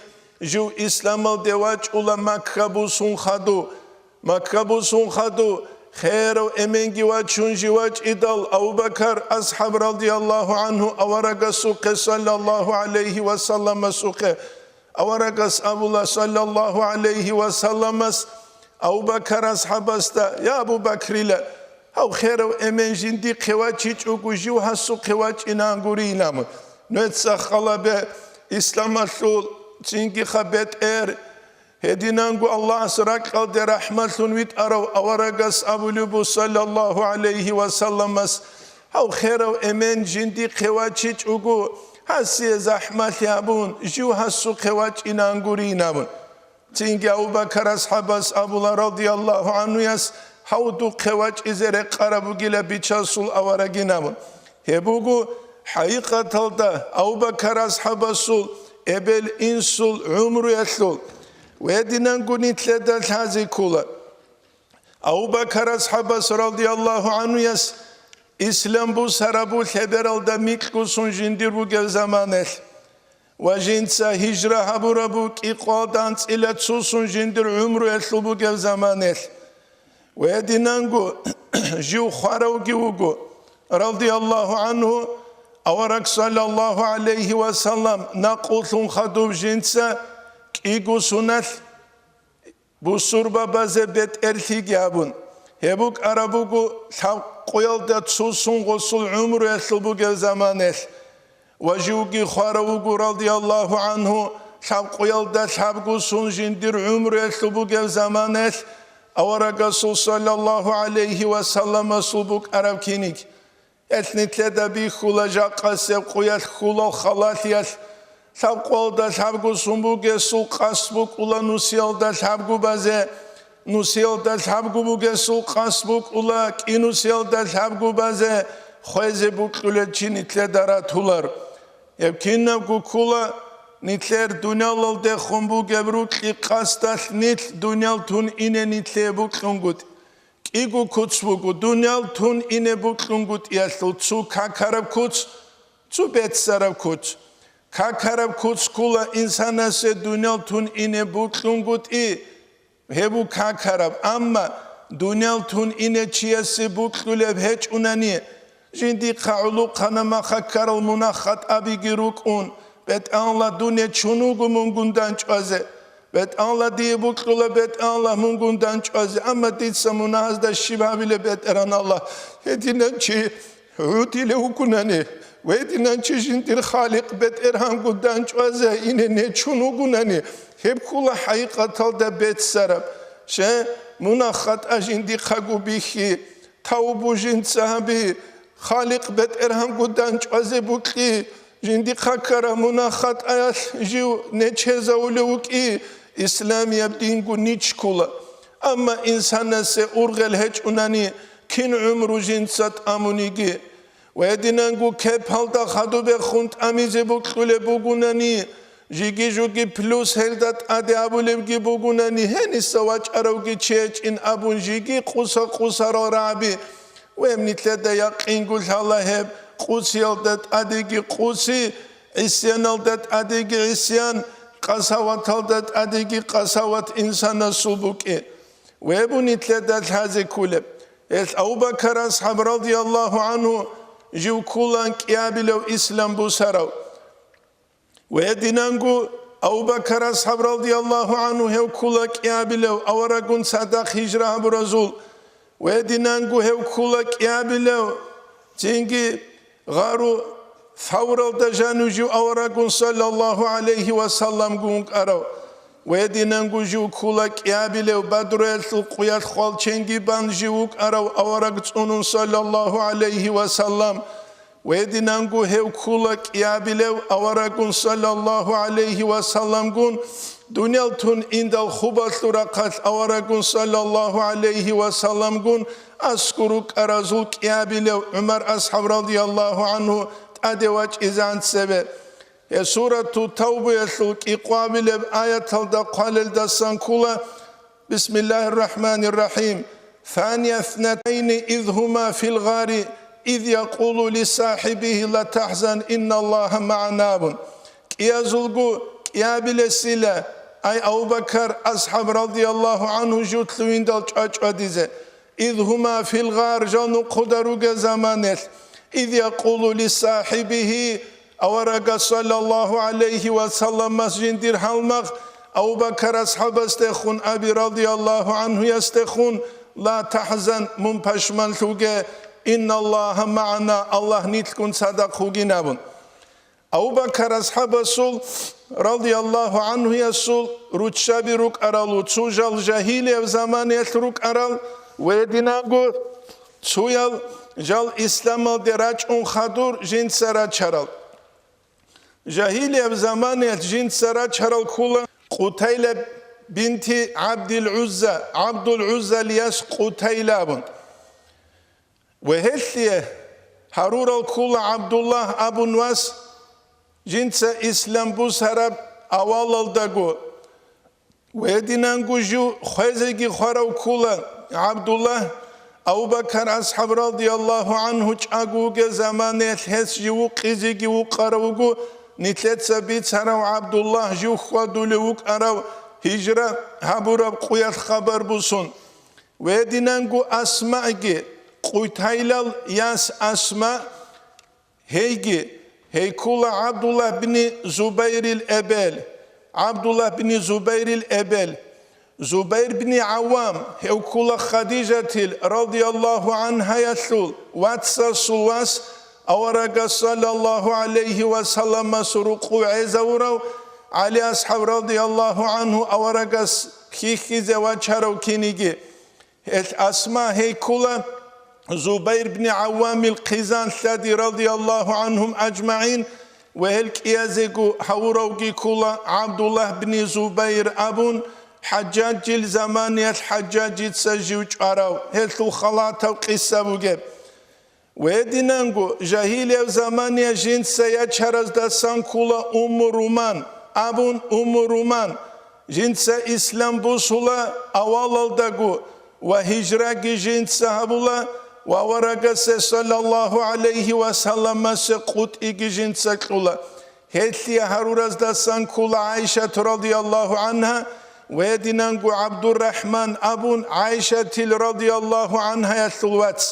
жив исламалде вачӀула Макка бусун хадув. Макка бусун хадув, херав эменги вачун жив вачӀидал, Абу Бакар асхӀаб радияллаху гӀанху аварагасухъе саллаллаху гӀалайхи ва салламасухъе. Аварагас абула саллаллаху гӀалайхи ва салламас Абу Бакар асхӀабасда: «Я Абу Бакрила, гьав херав эмен жиндихъе вачичӀого, жив гьасухъе вачӀинан гурин», – абун. Нугьеца халабе исламалъул цинги-ха бетӀер, гьединанго Аллагьас ракьалде рахӀматлъун витӀарав аварагас абулеб бу, саллаллаху гӀалайхи ва салламас: «Гьав херав эмен жиндихъе вачичӀого, гьасие захӀмалъи гьабун, жив гьасухъе вачӀинан гурин», – абун. Цинги Абу Бакар асхӀабас абула радияллаху гӀанхуяс: «Гьав духъе вачӀизе рекъараб бугила, бичасул аварагин», – абун. Гьеб буго хӀакъикъаталда Абу Бакар асхӀабасул эбел-инсул гӀумруялъул. Гьединанго нилъеда лъазе ккола. Абу Бакар асхӀабас радияллаху гӀанхуяс ислам бусараб бу лъебералда микьгусун жиндир бугеб заманалъ ва жинца гьижра гьабураб бу кӀикъоялда анцӀила цусун жиндир гӀумруялъул бугеб заманалъ, ва гьединанго жив хваравги вуго, радияллаху гӀанху, авараг саллаллаху гӀалайхи ва саллам накъуллъун хадуб жинца кӀиго суналъ бусурбабазе бетӀерлъиги абун, гьеб букӀараб буго лъабкъоялда цусун гъосул гӀумруялъул бугеб заманалъ, ва живги хварав вуго, радияллаху гӀанху, лъабкъоялда лъабгусун жиндир гӀумруялъул бугеб заманалъ, аварагасул саллаллаху гӀалайхи ва салламасул букӀараб киниг. Гьелъ нилъеда бихьула жакъасеб къуялъ хьулал халалъиялъ, лъабкъоялда лъабгусун бугесул къасд букӀула нусиялда лъабгу базе, нусиялда лъабгу бугесул къасд букӀула кӀинусиялда лъабгу базе, хвезе букьулел чи нилъеда ратулар. Гьеб кинабго ккула нилъер дуниялалдехун бугеб рукьи къасдалъ нилъ дуниял тун ине нилъее букьунгутӀи. КӀиго куц буго, дуниял тун ине букьунгутӀиялъул цо какараб куц, цо беццараб куц. Какараб куц ккула инсанасе дуниял тун ине букьунгутӀи, гьеб бу какараб, амма дуниял тун ине чиясе букьулеб гьечӀунани, жиндихъа гӀулухъана маха ккарал мунагь-хатӀабиги рукӀун, БетӀалла, дун нечун вуго мунгун данчӀвазе. БетӀалла, дие букьула, БетӀалла, мунгун данчӀвазе, амма дица мунагьазда щиб гьабилеб, БетӀеран Аллагь? Гьединав чи гӀодилев вугунани, ва гьединав чи жиндир Халикъ БетӀергьангун данчӀвазе ине нечун вугунани, гьеб ккула хӀакъикъаталда беццараб. Ще, мунагь-хатӀа жиндихъаго бихьи, тавбу жинца гьаби, Халикъ БетӀергьангун данчӀвазе букьи, жиндихъа ккараб мунагь-хатӀаялъ жив нечезавулев вукӀи, исламияб дингун нич ккула. Амма инсанасе ургъел гьечӀунани, кин гӀумру жинца тӀамуниги. Ва гьединанго кепалда хадубехун тӀамизе букьулеб бугунани, жиги-жуги плюс гьелда тӀаде абулебги бугунани, гьениса вачӀаравги чи гьечӀин абун жиги къуса-къусарал рагӀаби. Ва гьеб нилъеда якъинго лъала гьеб къусиялда тӀадеги къуси, гӀисяналда тӀадеги гӀисян, къасаваталда тӀадеги къасават инсанасул букӀи. Ва гьеб нилъеда лъазе кколеб. Гьелъ Абу Бакар асхӀаб радияллагьу гӀанхӀу жив ккулан кӀиабилев ислам бусарав. Ва гьединанго Абу Бакар асхӀаб радияллагьу гӀанхӀу гьев ккула кӀиабилев, аварагун цадахъ гьижра гьабуразул. Ва гьединанго гьев ккула кӀиабилев, цинги гъару Фавралда жанив жив аварагун саллаллагьу гӀалайгьи ва салламгун вукӀарав. Ва гьединанго жив ккула кӀиабилев, Бадруялъул къуялъ хвалченги бан жив вукӀарав авараг цӀунун саллаллагьу гӀалайгьи ва саллам. Гьединанго гьев ккула кӀиабилев аварагун саллаллагьу гӀалайгьи ва салламгун, дуниял тун индал хубалъул рахъалъ аварагун саллаллагьу гӀалайгьи ва салламгун аскӀор рукӀаразул кӀиабилев ГӀумар асхӀаб радияллагьу гӀангьу тӀаде вачӀизан цебе. Гьеб сурату Тавбаялъул кӀикъвабилеб аяталда хъвалелдасан ккула: بسم الله الرحمن الرحيم. ثاني اثنتين إذ هما في الغار إذ يقول لصاحبه لا تحزن إن الله معنا абун. КӀиазулго кӀиабилесила, ай Абу Бакар асхӀаб радияллагьу гӀангьу жутлъугьиндал чӀвачӀвадизе. إذ هما في الغار жал нухъуда ругел заманаялъ, إذ يقول لصاحبه аварагас саллаллагьу гӀалайгьи ва салламас жиндир гьалмагъ Абу Бакар асхӀабасдехун аби радияллагьу гӀангьуясдехун: لا تحزن, мун пашманлъуге, إن الله معنا, Аллагь нилъгун цадахъ вугин абун. Абу Бакар асхӀабасул радияллагьу гӀангьуясул руччаби рукӀаралу, цо жал жагьилияб заманаялъ рукӀарал ва гьединанго цоял жал исламалде рачӀун хадур жинца рачарал. Жагьилияб заманаялъ жинца рачарал ккула Къутайла бинти ГӀабдил ГӀузза, ГӀабдул ГӀуззал яс Къутайла абун. Ва гьелъие гьарурал ккула ГӀабдуллагь абун вас, жинца ислам бусараб авалалдаго. Ва гьединанго жив хвезеги хварав ккула ГӀабдуллагь, Абу Бакар асхӀаб радияллагьу гӀангьу чӀаго вугел заманаялъ гьес жив вукъизеги вукъарав вуго, нилъеца бицарав ГӀабдуллагь жив хьвадулев вукӀарав гьижра гьабураб къуялъ хабар бусун. Ва гьединанго Асмаги, Къутайлал яс Асма, гьейги, гьей ккула ГӀабдуллагь бни Зубайрил эбел, ГӀабдуллагь бни Зубайрил эбел, Зубайр бни ГӀаввам, гьев ккула Хадижатил радияллагьу гӀангьаялъул вацасул вас, аварагас саллаллагьу гӀалайгьи ва салламас рукъу гӀезавурав ГӀали асхӀаб радияллагьу гӀангьу аварагас хьихьизе вачарав киниги. Гьелъ Асма гьей ккула Зубайр бни ГӀаввамил хъизан лъади радияллагьу гӀангьум ажмагӀин, ва гьел кӀиязего гьавуравги ккула ГӀабдуллагь бни Зубайр абун, ХӀажжаджил заманаялъ ХӀажжаджица жив чӀварав, гьелъул халатаб къиса бугеб. Ва гьединанго жагьилияб замания жинца ячараздасан ккула Умму Руман абун, Умму Руман жинца ислам бусула авалалдаго ва гьижраги жинца гьабула ва аварагасе саллаллагьу гӀалайгьи ва салламасе къутӀиги жинца кьула. Гьелъие гьарураздасан ккула ГӀайшат радияллагьу гӀангьа ва гьединанго ГӀабдуррахӀман абун ГӀайшатил радияллагьу гӀангьаялъул вац.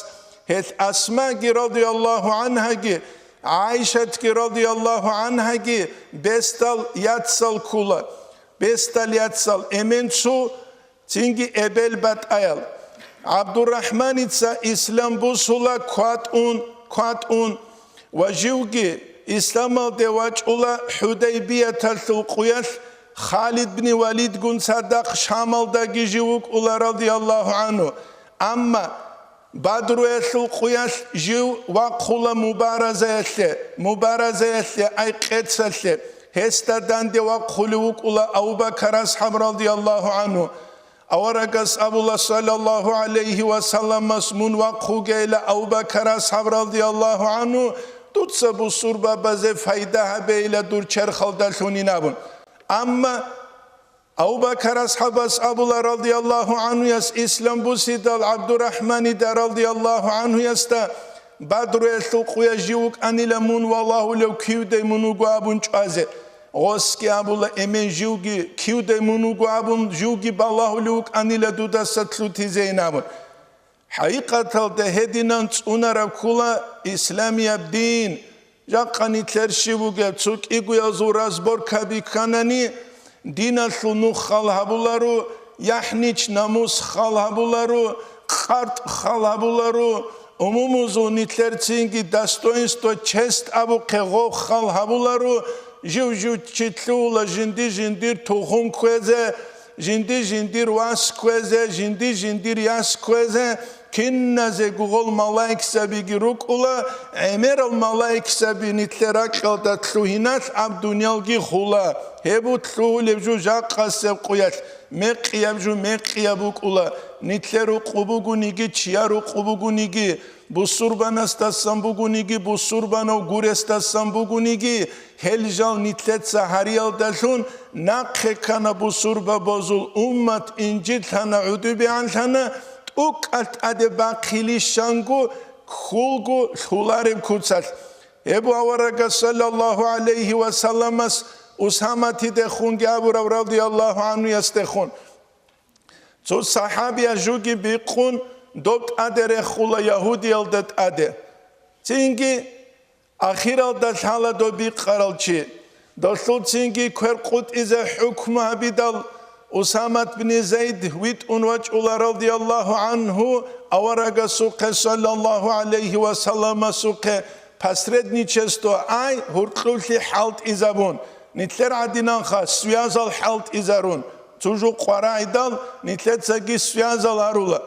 Гьелъ Асмаги радияллагьу гӀангьаги, ГӀайшатги радияллагьу гӀангьаги бесдал яцал ккула. Бесдал яцал эмен цо, цинги эбел батӀаял. ГӀабдуррахӀманица ислам бусула кватӀун, кватӀун ва живги исламалде вачӀула ХӀудайбияталъул къуялъ Халид бни Валидгун цадахъ Шамалдаги жив вукӀула радияллагьу гӀангьу. Амма Бадруялъул къуялъ жив вахъула мубаразаялъе, мубаразаялъе, ай къецалъе, гьесда данде вахъулев вукӀула Абу Бакар асхӀаб радияллагьу гӀангьу. Аварагас абула, саллаллагьу гӀалайгьи ва салламас: «Мун вахъугейила, Абу Бакар асхӀаб радияллагьу гӀангьу, дуца бусурбабазе пайда гьабейила дур черхалдалъунин», – абун. Амма Абу Бакар асхӀабас абула, радияллагьу гӀангьуяс, ислам бусидал ГӀабдуррахӀманида, радияллагьу гӀангьуясда: «Бадруялъул къуя жив вукӀанила мун валагьулев кивдай мун вуго», – абун чӀвазе. Гъосги абула: «Эмен живги кивдай мун вуго», – абун, «живги балагьулев вукӀанила дудаса лъутизейин», – абун. ХӀакъикъаталда гьединан цӀунараб ккула исламияб дин. Жакъа нилъер щиб бугеб, цо кӀигоязул разборкаби кканани, диналъул нух хал гьабуларо, яхӀнич-намус хал гьабуларо, къартӀ хал гьабуларо, умумузул нилъер цинги достоинство, честь абухъе гъов хал гьабуларо, жив-жив чи лъугьула жинди-жиндир тухум кквезе, жинди-жиндир вас кквезе, жинди-жиндир яс кквезе, Киназего гъол малаикзабиги рукӀула, гӀемерал малаикзаби нилъер ракьалда лъугьиналъ аб дуниялги хула. Гьеб лъугьулеб жо жакъасеб къуялъ, мекъияб жо мекъияб букӀула. Нилъер рукъу бугониги, чияр рукъу бугониги, бусурбанасдасан бугониги, бусурбанав гуресдасан бугониги, гьел жал нилъеца гьариялдалъун нахъе ккана бусурбабазул уммат, инжитлъана, гӀодобегӀанлъана, тӀукӀалъ тӀаде бахъилищанго, кколго лъулареб куцалъ. Гьеб аварагас саллаллагьу гӀалайгьи ва салламас Усаматидехунги абураб радияллагьу гӀанхуясдехун. Цо сахӀабияс жуги бикъун, доб тӀаде рехула ягьудиялда тӀаде. Цинги ахиралда лъала доб бикъарал чи. Долъул цинги квер къутӀизе хӀукму гьабидал, Усамат бни Зайд витӀун вачӀула радияллагьу гӀанху аварагасухъе саллаллагьу гӀалайгьи ва салламасухъе посредничество, ай гьуркьулъи хӀалтӀизабун, нилъер гӀадинанха связал хӀалтӀизарун, цо жо къварагӀидал нилъецаги связал гьарула.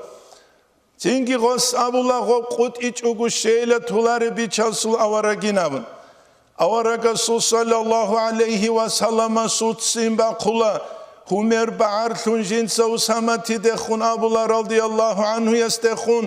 Цинги гъос абула, гъоб къутӀичӀого щейила толареб бичасул аварагин абун. Аварагасул саллаллагьу гӀалайгьи ва салламасул ццин бахъула, гьумер багӀарлъун жинца Усаматидехун абула радияллагьу гӀанхуясдехун: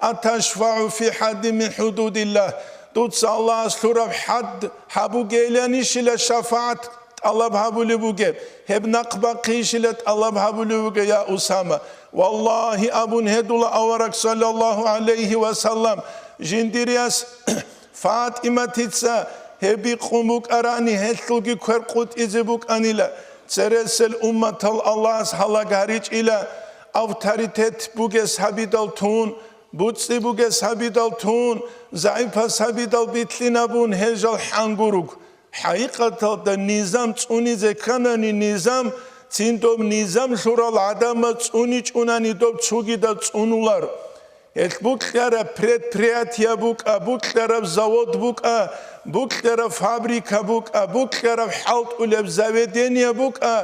«АташфагӀу фи хӀаддин мин хӀудудиллагь?» Дуца Аллагьас лъураб хӀад гьабугейиланищила шафагӀат тӀалаб гьабулеб бугеб, гьеб нахъ бахъищила тӀалаб гьабулеб бугеб, я Усама? Валлагьи, абун гьедула авараг саллаллагьу гӀалайгьи ва саллам, жиндир яс ФатӀиматица гьеб бикъун букӀарани, гьелъулги квер къутӀизе букӀанила, цересел умматал Аллагьас гьалаг гьаричӀила, авторитет бугес гьабидал тун, буцӀцӀи бугес гьабидал тун, загӀипас гьабидал битлъинабун гьел жал хӀангуруг. ХӀакъикъаталда низам цӀунизе кканани низам, цин доб низам лъурал гӀадамаз цӀуничӀунани доб цогидаз цӀунулар. Гьелъ букьараб предприятие букӀа, букьараб завод букӀа, букьараб фабрика букӀа, букьараб хӀалтӀулеб заведение букӀа,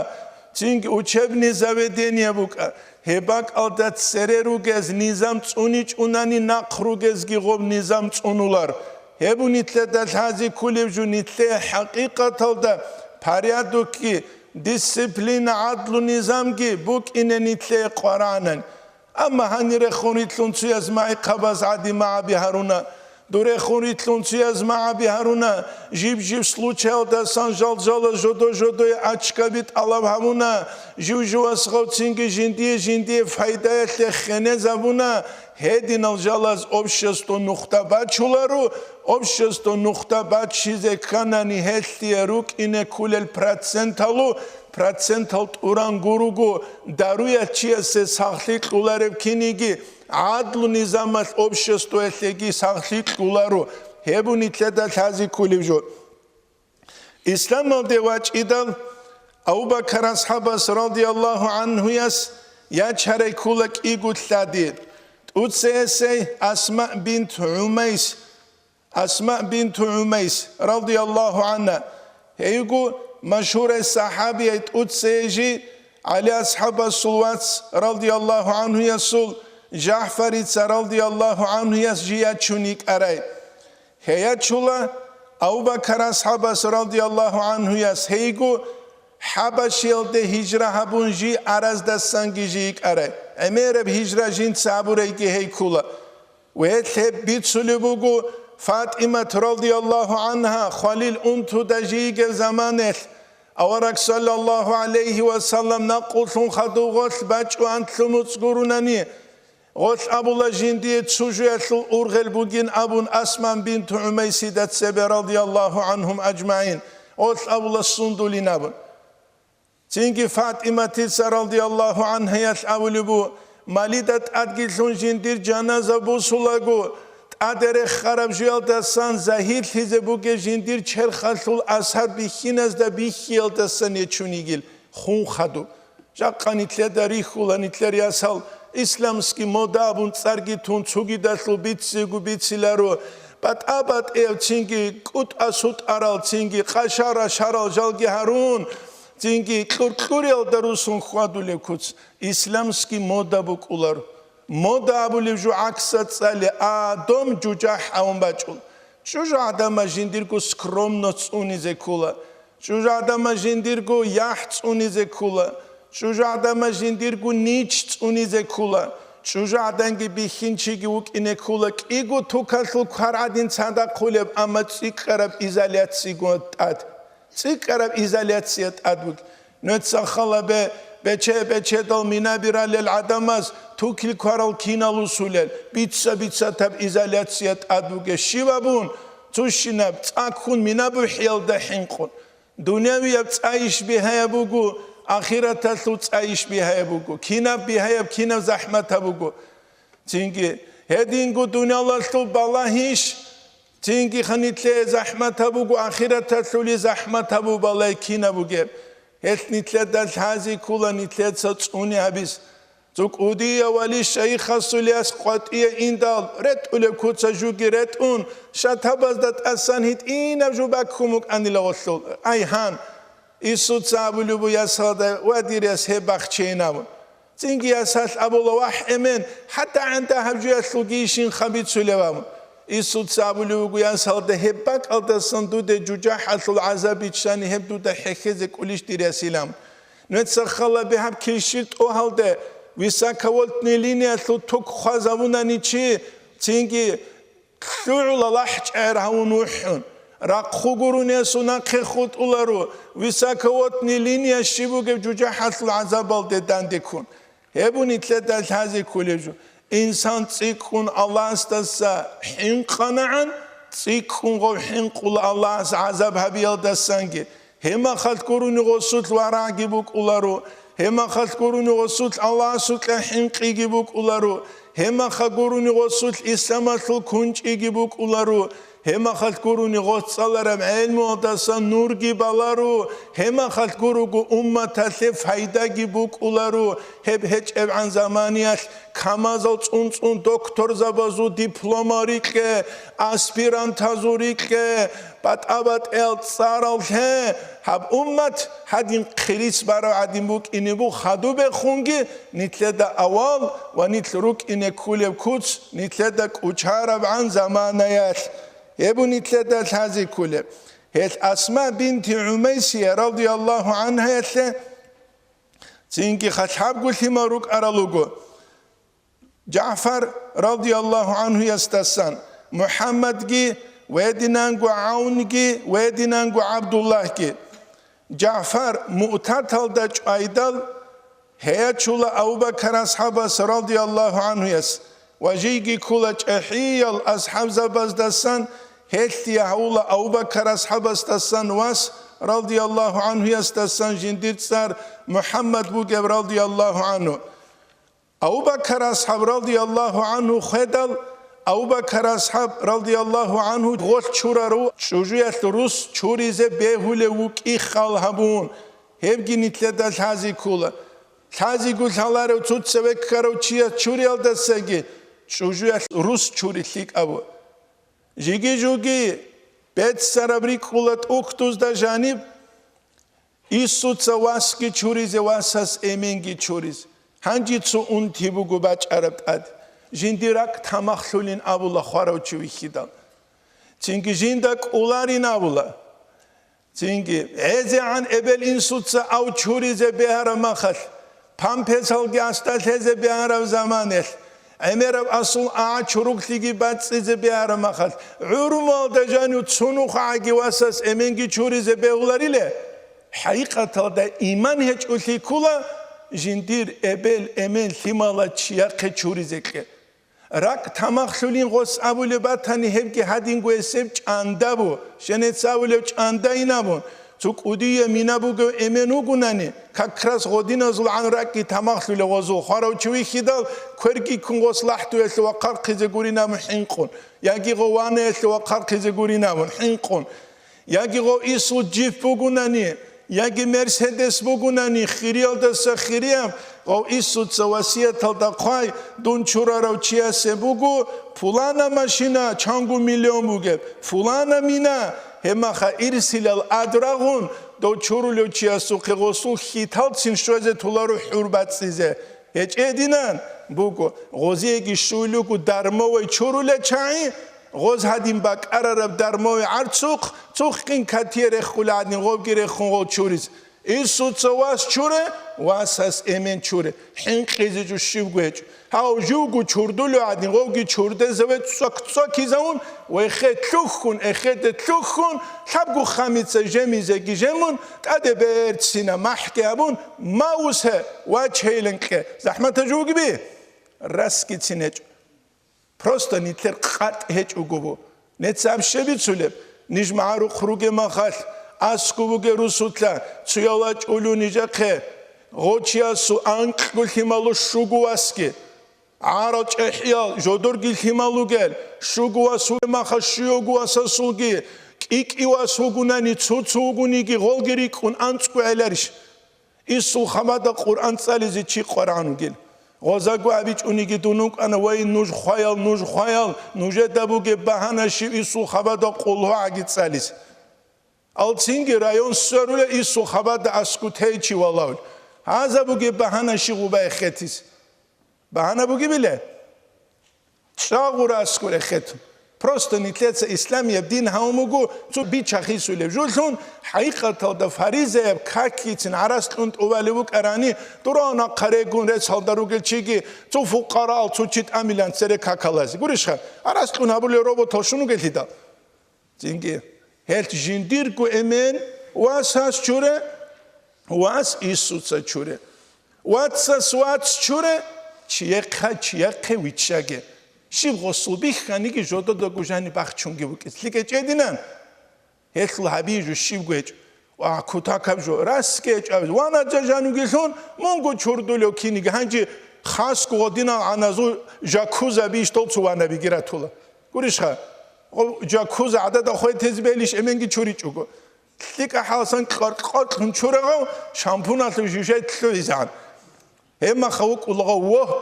цинги учебный заведение букӀа. Гьеб бакӀалда цере ругез низам цӀуничӀунани нахъ ругезги гъоб низам цӀунулар. Гьеб нилъеда лъазе кколеб жо, нилъее хӀакъикъаталда порядокги, дисциплина, гӀадлу-низамги букӀине нилъее къварагӀанани. Амма гьанирехун рилълъун цуяз магӀихъабаз гӀади магӀаби гьаруна. Дурехун рилълъун цуяз магӀаби гьаруна. Жиб-жиб случаялдасан жал-жала жодо-жодое ачкаби тӀалаб гьабуна. Жив-живас гъавцинги жиндие-жиндие файдаялъе хенезабуна. Гьединал жалаз общество нухда бачуларо, общество нухда бачизе кканани гьелъие рукӀине кколел проценталу процентал тӀуран гуруго, даруял чиясе сахлъи кьулареб киниги, гӀадлу-низамалъ обществоялъеги сахлъи кьуларо, гьеб нилъеда лъазе кколеб жо. Исламалде вачӀидал Абу-Бакар асхӀабас радияллагьу гӀанхуяс ячарай ккола кӀиго лъади, тӀуцесей Асма бинт ГӀумайс, Асма бинту ГӀумайс, радияллагьу гӀанха, гьейго машгьурай сахӀабияй тӀуцей жи, ГӀали асхӀабасул вац, радияллагьу гӀанхуясул, ЖагӀфарица, радияллагьу гӀанхуяс, жи ячун йикӀарай. Гьей ячула Абу-Бакар асхӀабас, радияллагьу гӀанхуяс, гьейго ХӀабашиялде гьижра гьабун жи араздасанги жи йикӀарай. ГӀемераб гьижра жинца гьабурайги гьей ккола. Ва гьелъ гьеб бицулеб буго ФатӀимат радияллагьу гӀанхӀа хвалил унтуда жийгев заманаялъ, авараг саллаллагьу гӀалайгьи ва саллам накъулъун хадув гъолъ бачӀу анлъу муцӀ гурунани, гъолъ абула жиндие цужуялъул ургъел бугин абун Асман бинту ГӀумайсида цебе радияллагьу гӀанхум аджмагӀин, гъолъ абула сундулин абун. Цинги ФатӀиматица радияллагьу гӀанхӀаялъ абулеб бу, малида тӀадги лъун жиндир жаназа бусулаго, тӀаде рехараб жуялдасан загьирлъизе бугеб жиндир черхалъул асар бихьиназда бихьиялдасан ячун йигил хун хадуб. Жакъа нилъеда рихьула нилъер ясал исламский мода абун цӀарги тун цугидалъул биццего бициларо, батӀа-батӀияб цинги кӀутӀа-сутӀарал цинги къашара-шарал жалги гьарун, цинги кьур-кьуриялда русун хьвадулеб куц исламский мода букӀулар. Мода абулеб жо гӀаксалъ цӀале, а дом жужахӀ абун бачӀун. ЧӀужугӀадаба жиндирго скромность цӀунизе ккола. ЧӀужугӀадаба жиндирго яхӀ цӀунизе ккола. ЧӀужугӀадаба жиндирго нич цӀунизе ккола. ЧӀужугӀаданги бихьинчиги вукӀине ккола, кӀиго тукалъул квар гӀадин цадахъулеб, амма цӀикӀкӀараб изоляциягун тӀад. ЦӀикӀкӀараб изоляция тӀад бугеб. Нуца халабе, бече-бечедал минаби ралел гӀадамаз тукил кварал кинал усулел, бица-бицатаб изоляция тӀад бугеб. Щиб абун, цущинаб цӀа ккун мина бухӀиялда хӀинкъун. Дунявияб цӀа иш бигьаяб буго, ахираталъул цӀа иш бигьаяб буго, кинаб бигьаяб, кинаб захӀматаб буго. Цинги, гьединго дуниялалъул балагьиш, цинги ха нилъее захӀматаб буго, ахираталъули захӀматабу балай кинаб бугеб. Гьелъ нилъеда лъази ккола нилъеца цӀуни гьабиз. Цо кӀудияв вали шайихасул яс къватӀие индал, ретӀулеб куца жуги ретӀун, шатабазда тӀасан гьитӀинаб жо баккун букӀанила гъолъул. Ай гьан! Исуца абулеб буго ясалда: «Ва, дир яс, гьеб бахчейин», – абун. Цинги ясалъ абула: «Вагь, эмен, хӀатта гӀанда гьаб жоялъулги ишин хабицулев», – абун. Исуца абулеб буго ясалда: «Гьеб бакӀалдасан дуда жужахӀалъул гӀазаб биччани гьеб дуда хӀехьезе кӀулищ, дир ясилан?» Нуца халабе гьаб килщил тӀогьалде высоковольтный линиялъул ток хвазавунани чи, цинги лъугӀула лахӀчӀагӀер гьавун вухӀун, рахъу гурони ясул нахъе хутӀуларо, высоковольтный линия щиб бугеб жужахӀалъул гӀазабалде дандеккун. Гьеб нилъеда лъази кколеб жо. Инсан цӀикӀкӀун Аллагьасдаса хӀинкъанагӀан, цӀикӀкӀун гъов хӀинкъула Аллагьас гӀазаб гьабиялдасанги. Гьебмахалъ гурони гъосулъ варагӀги букӀуларо, гьебмахалъ гурони гъосулъ Аллагьасукьа хӀинкъиги букӀуларо, гьебмаха гурони гъосулъ исламалъул кунчӀиги букӀуларо, гьебмахалъ гурони гъос цӀалараб гӀелмуялдаса нурги баларо, гьебмахалъ гурого умматалъе пайдаги букӀуларо. Гьеб гьечӀебгӀан заманиялъ камазал цӀун-цӀун докторзабазул дипломал рикье, аспирантазул рикье, батӀа-батӀиял цӀарал лъе, гьаб уммат гьадин хъирис барав гӀадин букӀине буго хадубехунги, нилъеда авал ва нилъ рукӀине кколеб куц нилъеда кӀучарабгӀан заманаялъ. Гьеб нилъеда лъази кколеб. Гьелъ Асма бинти ГӀумайсия радияллагьу гӀангьаялъе цинги халъабго лъимал рукӀарал руго. ЖагӀфар радияллагьу гӀангьуясдасан, МухӀаммадги, гьединанго ГӀавнги, гьединанго ГӀабдуллагьги. ЖагӀфар Муътаталда чӀвайдал, гьей ячула Абу-Бакар асхӀабас радияллагьу гӀангьуяс ва жийги ккула чӀахӀиял асхӀабзабаздасан, гьелъие гьавула Абу-Бакар асхӀабасдасан вас радияллагьу гӀангьуясдасан жиндир цӀар МухӀаммад бугеб радияллагьу гӀангьу. Абу-Бакар асхӀаб радияллагьу гӀангьу хведал, Абу-Бакар асхӀаб радияллагьу гӀангьу гъолъ чурарав чӀужуялъ рус чуризе бегьулев вукӀи хал гьабун, гьебги нилъеда лъази ккола. Лъазего лъаларев цоцаве ккарав чияс чуриялдасаги чӀужуялъ рус чури лъикӀабу. Жиги-жуги беццараб рикӀкӀула тӀухьдузда жаниб, Исуца васги чуризе, васас эменги чуризе. Гьанже цо унти буго бачӀараб тӀад. Жиндир ракӀ тамахлъулин абула хварав чи вихьидал. Цинги жинда кӀоларин абула. Цинги гӀезегӀан эбел-инсуца ав чуризе бегьараб махалъ, памперсалги асда лъезе бегьараб заманаялъ, гӀемераб асул агӀа чуруклъиги бацӀцӀизе бегьараб махалъ, гӀурмуялда жанив цунухъагӀаги васас эменги чуризе бегьулариле? ХӀакъикъаталда иман гьечӀолъи ккула жиндир эбел-эмен лъимала чияхъе чуризе кье. РакӀ тамахлъулин гъос абулеб батани, гьебги гьадинго гьесеб чӀандабу, щенец абулеб чӀандайин абун, цо кӀудияб мина бугев эмен вугунани, как раз гъодиназул гӀан ракӀги тамахлъулев гъозул хварав чи вихьидал, кверги ккун гъос лахӀдуялъе вахъархъизе гурин абун хӀинкъун, яги гъов ванаялъе вахъархъизе гурин абун хӀинкъун. Яги гъов исул джип бугунани, яги Мерседес бугунани, хириялдаса хирияб, гъов исуца васияталда хъвай, дун чурарав чиясе буго пулана машина чанго миллион бугеб, пулана мина, гьебмаха ирсилал ад рагъун, дов чурулев чиясухъе гъосул хьиталцин щвезе толаро хӀур бацӀцӀизе. ГьечӀединан буго, гъозиеги щуйлугу дармовай чурулел чагӀи, гъоз гьадин бакӀарараб дармовай гӀарцухъ, цухъин катие рехула гьадин гъовги рехун гъол чурис. Иссуца вас чуре, васас эмен чуре, хӀинкъизе жо щибго гьечӀо. Гьав живго чурдулев гьадин гъовги чурдезаве цӀвак-цӀвакизавун, вехе лъухьун, эхеде лъухьун, лъабго хамица жемизеги жемун, тӀаде берцина махӀги абун, ма вусе, вачейилан кье, захӀматаб жо бугеби? Расгицин гьечӀо. Просто нилъер къатӀ гьечӀого бу. Нецаб щиб бицулеб? Ниж магӀарухъ ругеб махалъ, аскӀов бугеб русулъа, цуял вачӀулев нижехъе, гъочиясул анкьго лъималу щуго васги, гӀарал чӀехӀиял жодорги лъимал ругел, щуго вас вугеб махалъ щуявго васасулги, кӀи-кӀи вас вугунани, цо-цо вугониги гъолги рикӀкӀун анцӀго гӀеларищ? Иссул хабада Къуръан цӀализе чи къварагӀан вугел. Гъозаго абичӀониги дун вукӀана: «Вай, нуж хваял, нуж хваял, нужеда бугеб багьана щиб Иссул хабада къулгьугӀаги цӀализе?» Алцинги район сверулев Иссул хабада аскӀутей чи валавли. Гьаза бугеб багьана щиб гъуба эхетизе? Багьана бугебиле? ЧӀагъура аскӀур эхетун. Просто нилъеца исламияб дин гьавун буго, цо бичахисулеб жулъун, хӀакъикъаталда фаризаяб какицин гӀарац кьун тӀубалеб букӀарани, дура нахъа регун рецалда ругел чиги, цо фукъараал цо чи тӀамилан цере какалазе. Гурищха, гӀарац кьун гьабулел роботал щун вугелъидал? Цинги, гьелъ жиндирго эмен васас чуре, вас Иссуца чуре. Вацас вац чуре, чияхъа-, чияхъе виччаге. Щиб гъосул бихханиги жододаго жани бахчунги букӀиц. ЛъикӀе чӀединан. Гьелъул гьабизе жо щибго гьечӀо. Ва кутакаб жо, расги гьечӀо абизе. Вана жа жанугелъун, мунго чурдулев киниги, гьанже хасго гъодинал гӀаназул жакуза бищ дол цо ванабиги ратула. Гурищха? Гъо-, жакуза гӀадада хвей тезе бегьилищ эменги чуричӀого. ЛъикӀа хӀалсан кьоркьоркьун чурагъав шампуналъув жужай лъугӀизегӀан. Гьебмаха вукӀулагъав вогь,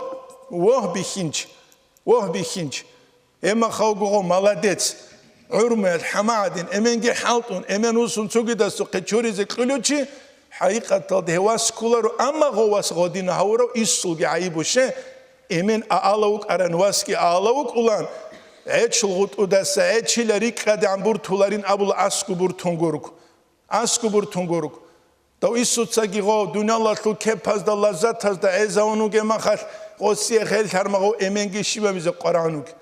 вогь бихьинчи, вогь бихьинчи. Гьебмаха вугогъав маладец. ГӀурмуялъ хӀамагӀадин, эменги хӀалтӀун, эмен вуссун цогидасухъе чуризе кьулев чи, хӀакъикъаталда гьев вас кколаро, амма гъов вас гъодина гьавурав Иссулги гӀайибу ще, эмен аала вукӀаран васги аала вукӀулан, гӀечил гъутӀудаса гӀечила рикӀкӀадегӀан буртуларин абула аскӀу буртун гургу. АскӀу буртун гургу. Дав Иссуцаги гъов, дуниялалъул кепазда, лаззатазда гӀезавун вугеб махалъ, гъосие хел лъармагъав эменги щибабизе къварагӀун вугеб.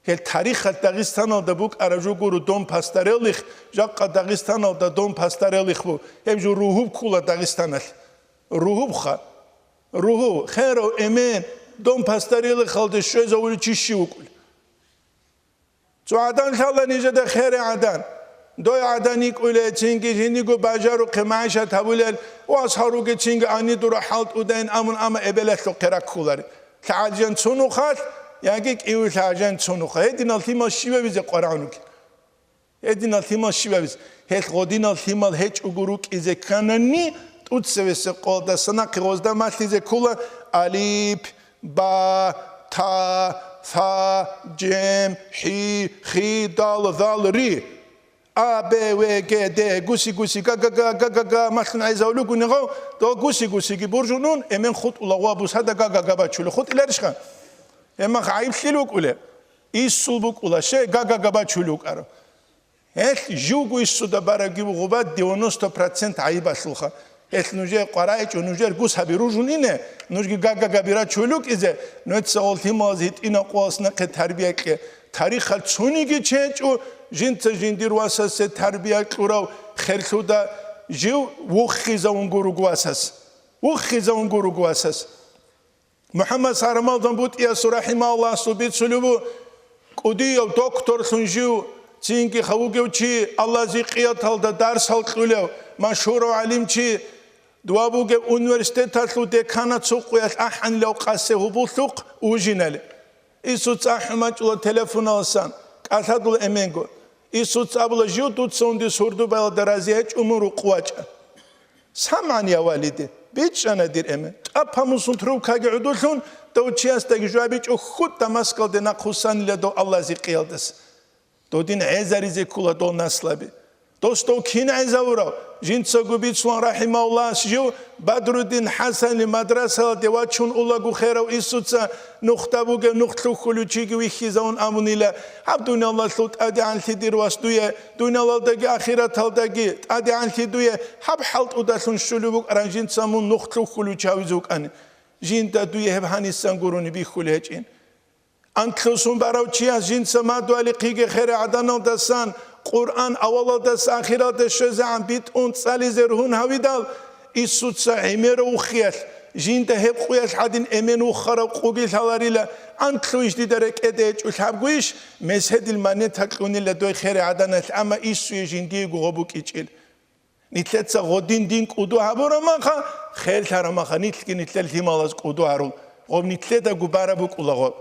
Гьел тарихалъ Дагъистаналда букӀараб жо гуро дом пастарелих, жакъа Дагъистаналда дом пастарелих бу, гьеб жо ругьуб ккула Дагъистаналъ. Ругьубха. Ругьу, херав эмен, дом пастарелихалде щвезавулев чи щив вукӀулев? Цо гӀадан лъала нижеда хере гӀадан. Дой гӀадан йикӀулей, цинги жиндиго бажарухъе магӀишат гьабулел, вас гьаруге цинги ани дура хӀалтӀудайин амун, амма эбелалъухъе раккулари. ЛъагӀалжан цунухъалъ, яги кӀиви лъагӀалжан цунухъа. Гьединал лъимал щибабизе къварагӀун ругел. Гьединал лъимал щибабиз? Гьелъ гъодинал лъимал гьечӀого рукӀизе кканани, тӀуцевесе къолдаса нахъе гъозда малъизе ккола алип, ба, та, фа, жем, хӀи, хи, дал, зал, ри. А, Б, В, Г, Д, гуси, гуси, га, га, га, га, га, га, малъун гӀезавлугуни гъав, дов гуси, гусиги буржунун, эмен хутӀула гъва бусада га, га, га бачули хутӀиларищха? Гьемах гӀайиблъил вукӀулеб? Иссул букӀула, ще га, га, га бачули вукӀарав. Гьелъ живго иссуда барабги бугъуба девяносто процент гӀайибалъулха. Гьелъ нужее къварагӀичӀо, нужер гус гьаби ружун ине, нужги гага-габи рачулукӀизе, нуца гъол лъималаз гьитӀина къоялъ нахъе тарбия кье. Тарихалъ цониги чечӀо, жинца жиндир васасе тарбия кьурав херлъуда жив вуххизавун гуруг васас. Вуххизавун гуруг васас. МухӀаммад Сарамалдан БутӀиясул рахӀимагьуллагьасул бицулеб бу, кӀудияв докторлъун жив, цинги хавугев чи, Аллагьазе къияталда дарсал кьулев, машгьурав гӀалимчи, дова бугеб университеталъул деканат цукъуялъ ахӀанилав къасе гьубуллъухъ ужинали. Исуц ахӀун бачӀула телефоналасан, кӀалъадула эменго. Исуц абула, жив дуца унди сурдубаялда рази гьечӀо мун рукъу вачӀа. СамгӀан, я валиди, бичӀчӀана дир эмен. ТӀапа мусун трубкаги гӀодулъун, дов чиясдаги жвабичӀо хьуд Дамаскалде нахъ вуссанила дов Аллагьазе къиялдаса. Додин гӀезаризе ккула дол наслаби. Дос дов кин гӀезавурав? Жинцаго бицун, рахӀимагьуллагь, жив Бадруддин ХӀасанил мадрасалде вачун улаго херав инсуца нухда бугев, нух лъухьулев чиги вихьизавун абунила: «Гьаб дуниялалъул тӀадегӀанлъи, дир вас, дуе, дуниялалдаги ахираталдаги тӀадегӀанлъи дуе, гьаб хӀалтӀудалъун щулеб букӀаран жинца мун нух лъухьулев чи гьавизе вукӀани. Жинда дуе гьеб гьанисан гурони бихьулеб гьечӀин». Анлъусун барав чияс жинца мадугьалихъиги херай гӀаданалдасан, Къуръан авалалдаса ахиралде щвезегӀан битӀун цӀализе ругьун гьавидал, инсуца гӀемерав вухиялъ, жинда гьеб къуялъ гӀадин эмен вухарав къуги лъаларила, анлъуйищ дида рекӀеде гьечӀо, лъабгойищ, меседил монета кьунила дой херай гӀаданалъ, амма инсуе жиндиего гъоб букӀичӀил. Нилъеца гъодин дин кӀуду гьабурамаха, херлъарамаха, нилъги нилъер лъималаз кӀуду гьарун. Гъоб нилъедаго бараб букӀула гъоб.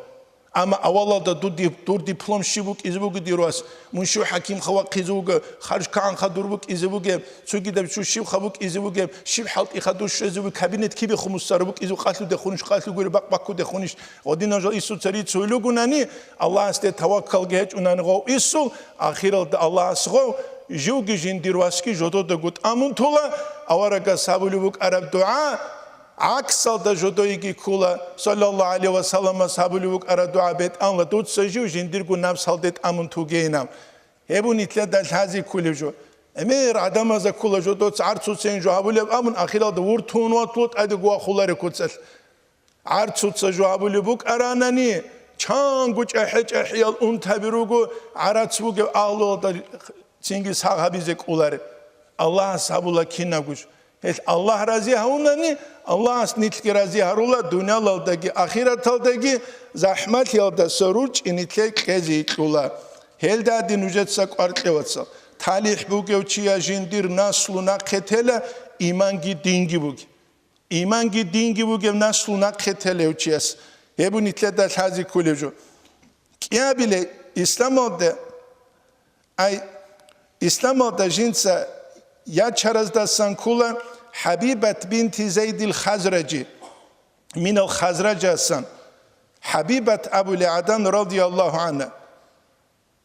Амма авалалда дур дип-, дур диплом щиб букӀизе буго, дир вас? Мун щив хӀакимха вахъизе вуго, харж кагӀанха дур букӀизе бугеб, цогидаб чу щибха букӀизе бугеб, щиб хӀалтӀиха дур щвезе бугеб, кабинет кибехун муссара букӀизе, къалъудехунищ, къалъугури бакъ баккудехунищ? Гъодинал жал инсуца рицун вугунани, Аллагьасде таваккалги гьечӀунани гъов инсул, ахиралда Аллагьас гъов, живги жиндир васги жододаго тӀамун тула, аварагас гьабулеб букӀараб дугӀа, гӀаксалда жодойги ккула, саллаллагьу гӀалайгьи ва салламас гьабулеб букӀараб дугӀа: «БетӀанла, дуца жив жиндирго напсалде тӀамун тугейинав». Гьеб нилъеда лъази ккулеб жо. Гьемер гӀадамазда ккула жодоца гӀарцуцин жо гьабулеб абун, ахиралда вуртун ватулу тӀаде гуахуларе куцалъ. ГӀарцуца жо гьабулеб букӀаранани, чанго чӀахӀи-чӀахӀиял унтаби руго гӀарац бугев агьлуялда цинги сагъ гьабизе кӀолареб. Аллагьас гьабула кинабго жо. Гьелъ Аллагь рази гьавунани, Аллагьас нилъги рази гьарула, дуниялалдаги ахираталдаги захӀмалъиялдаса ручӀи нилъее кьезе йикьула. Гьелда гьадин нужеца кӀвар кье, вацал. ТалихӀ бугев чияс жиндир наслу нахъе тела, иманги динги бугеб. Иманги динги бугев наслу нахъе телев чияс. Гьеб нилъеда лъази кколев жо. КӀиабиле исламалда, ай, исламалда жинца ячараздасан ккула ХӀабибат бинти Зайдил Хазражи, минал Хазражасан. ХӀабибат абулей гӀадан, радияллагьу гӀанха.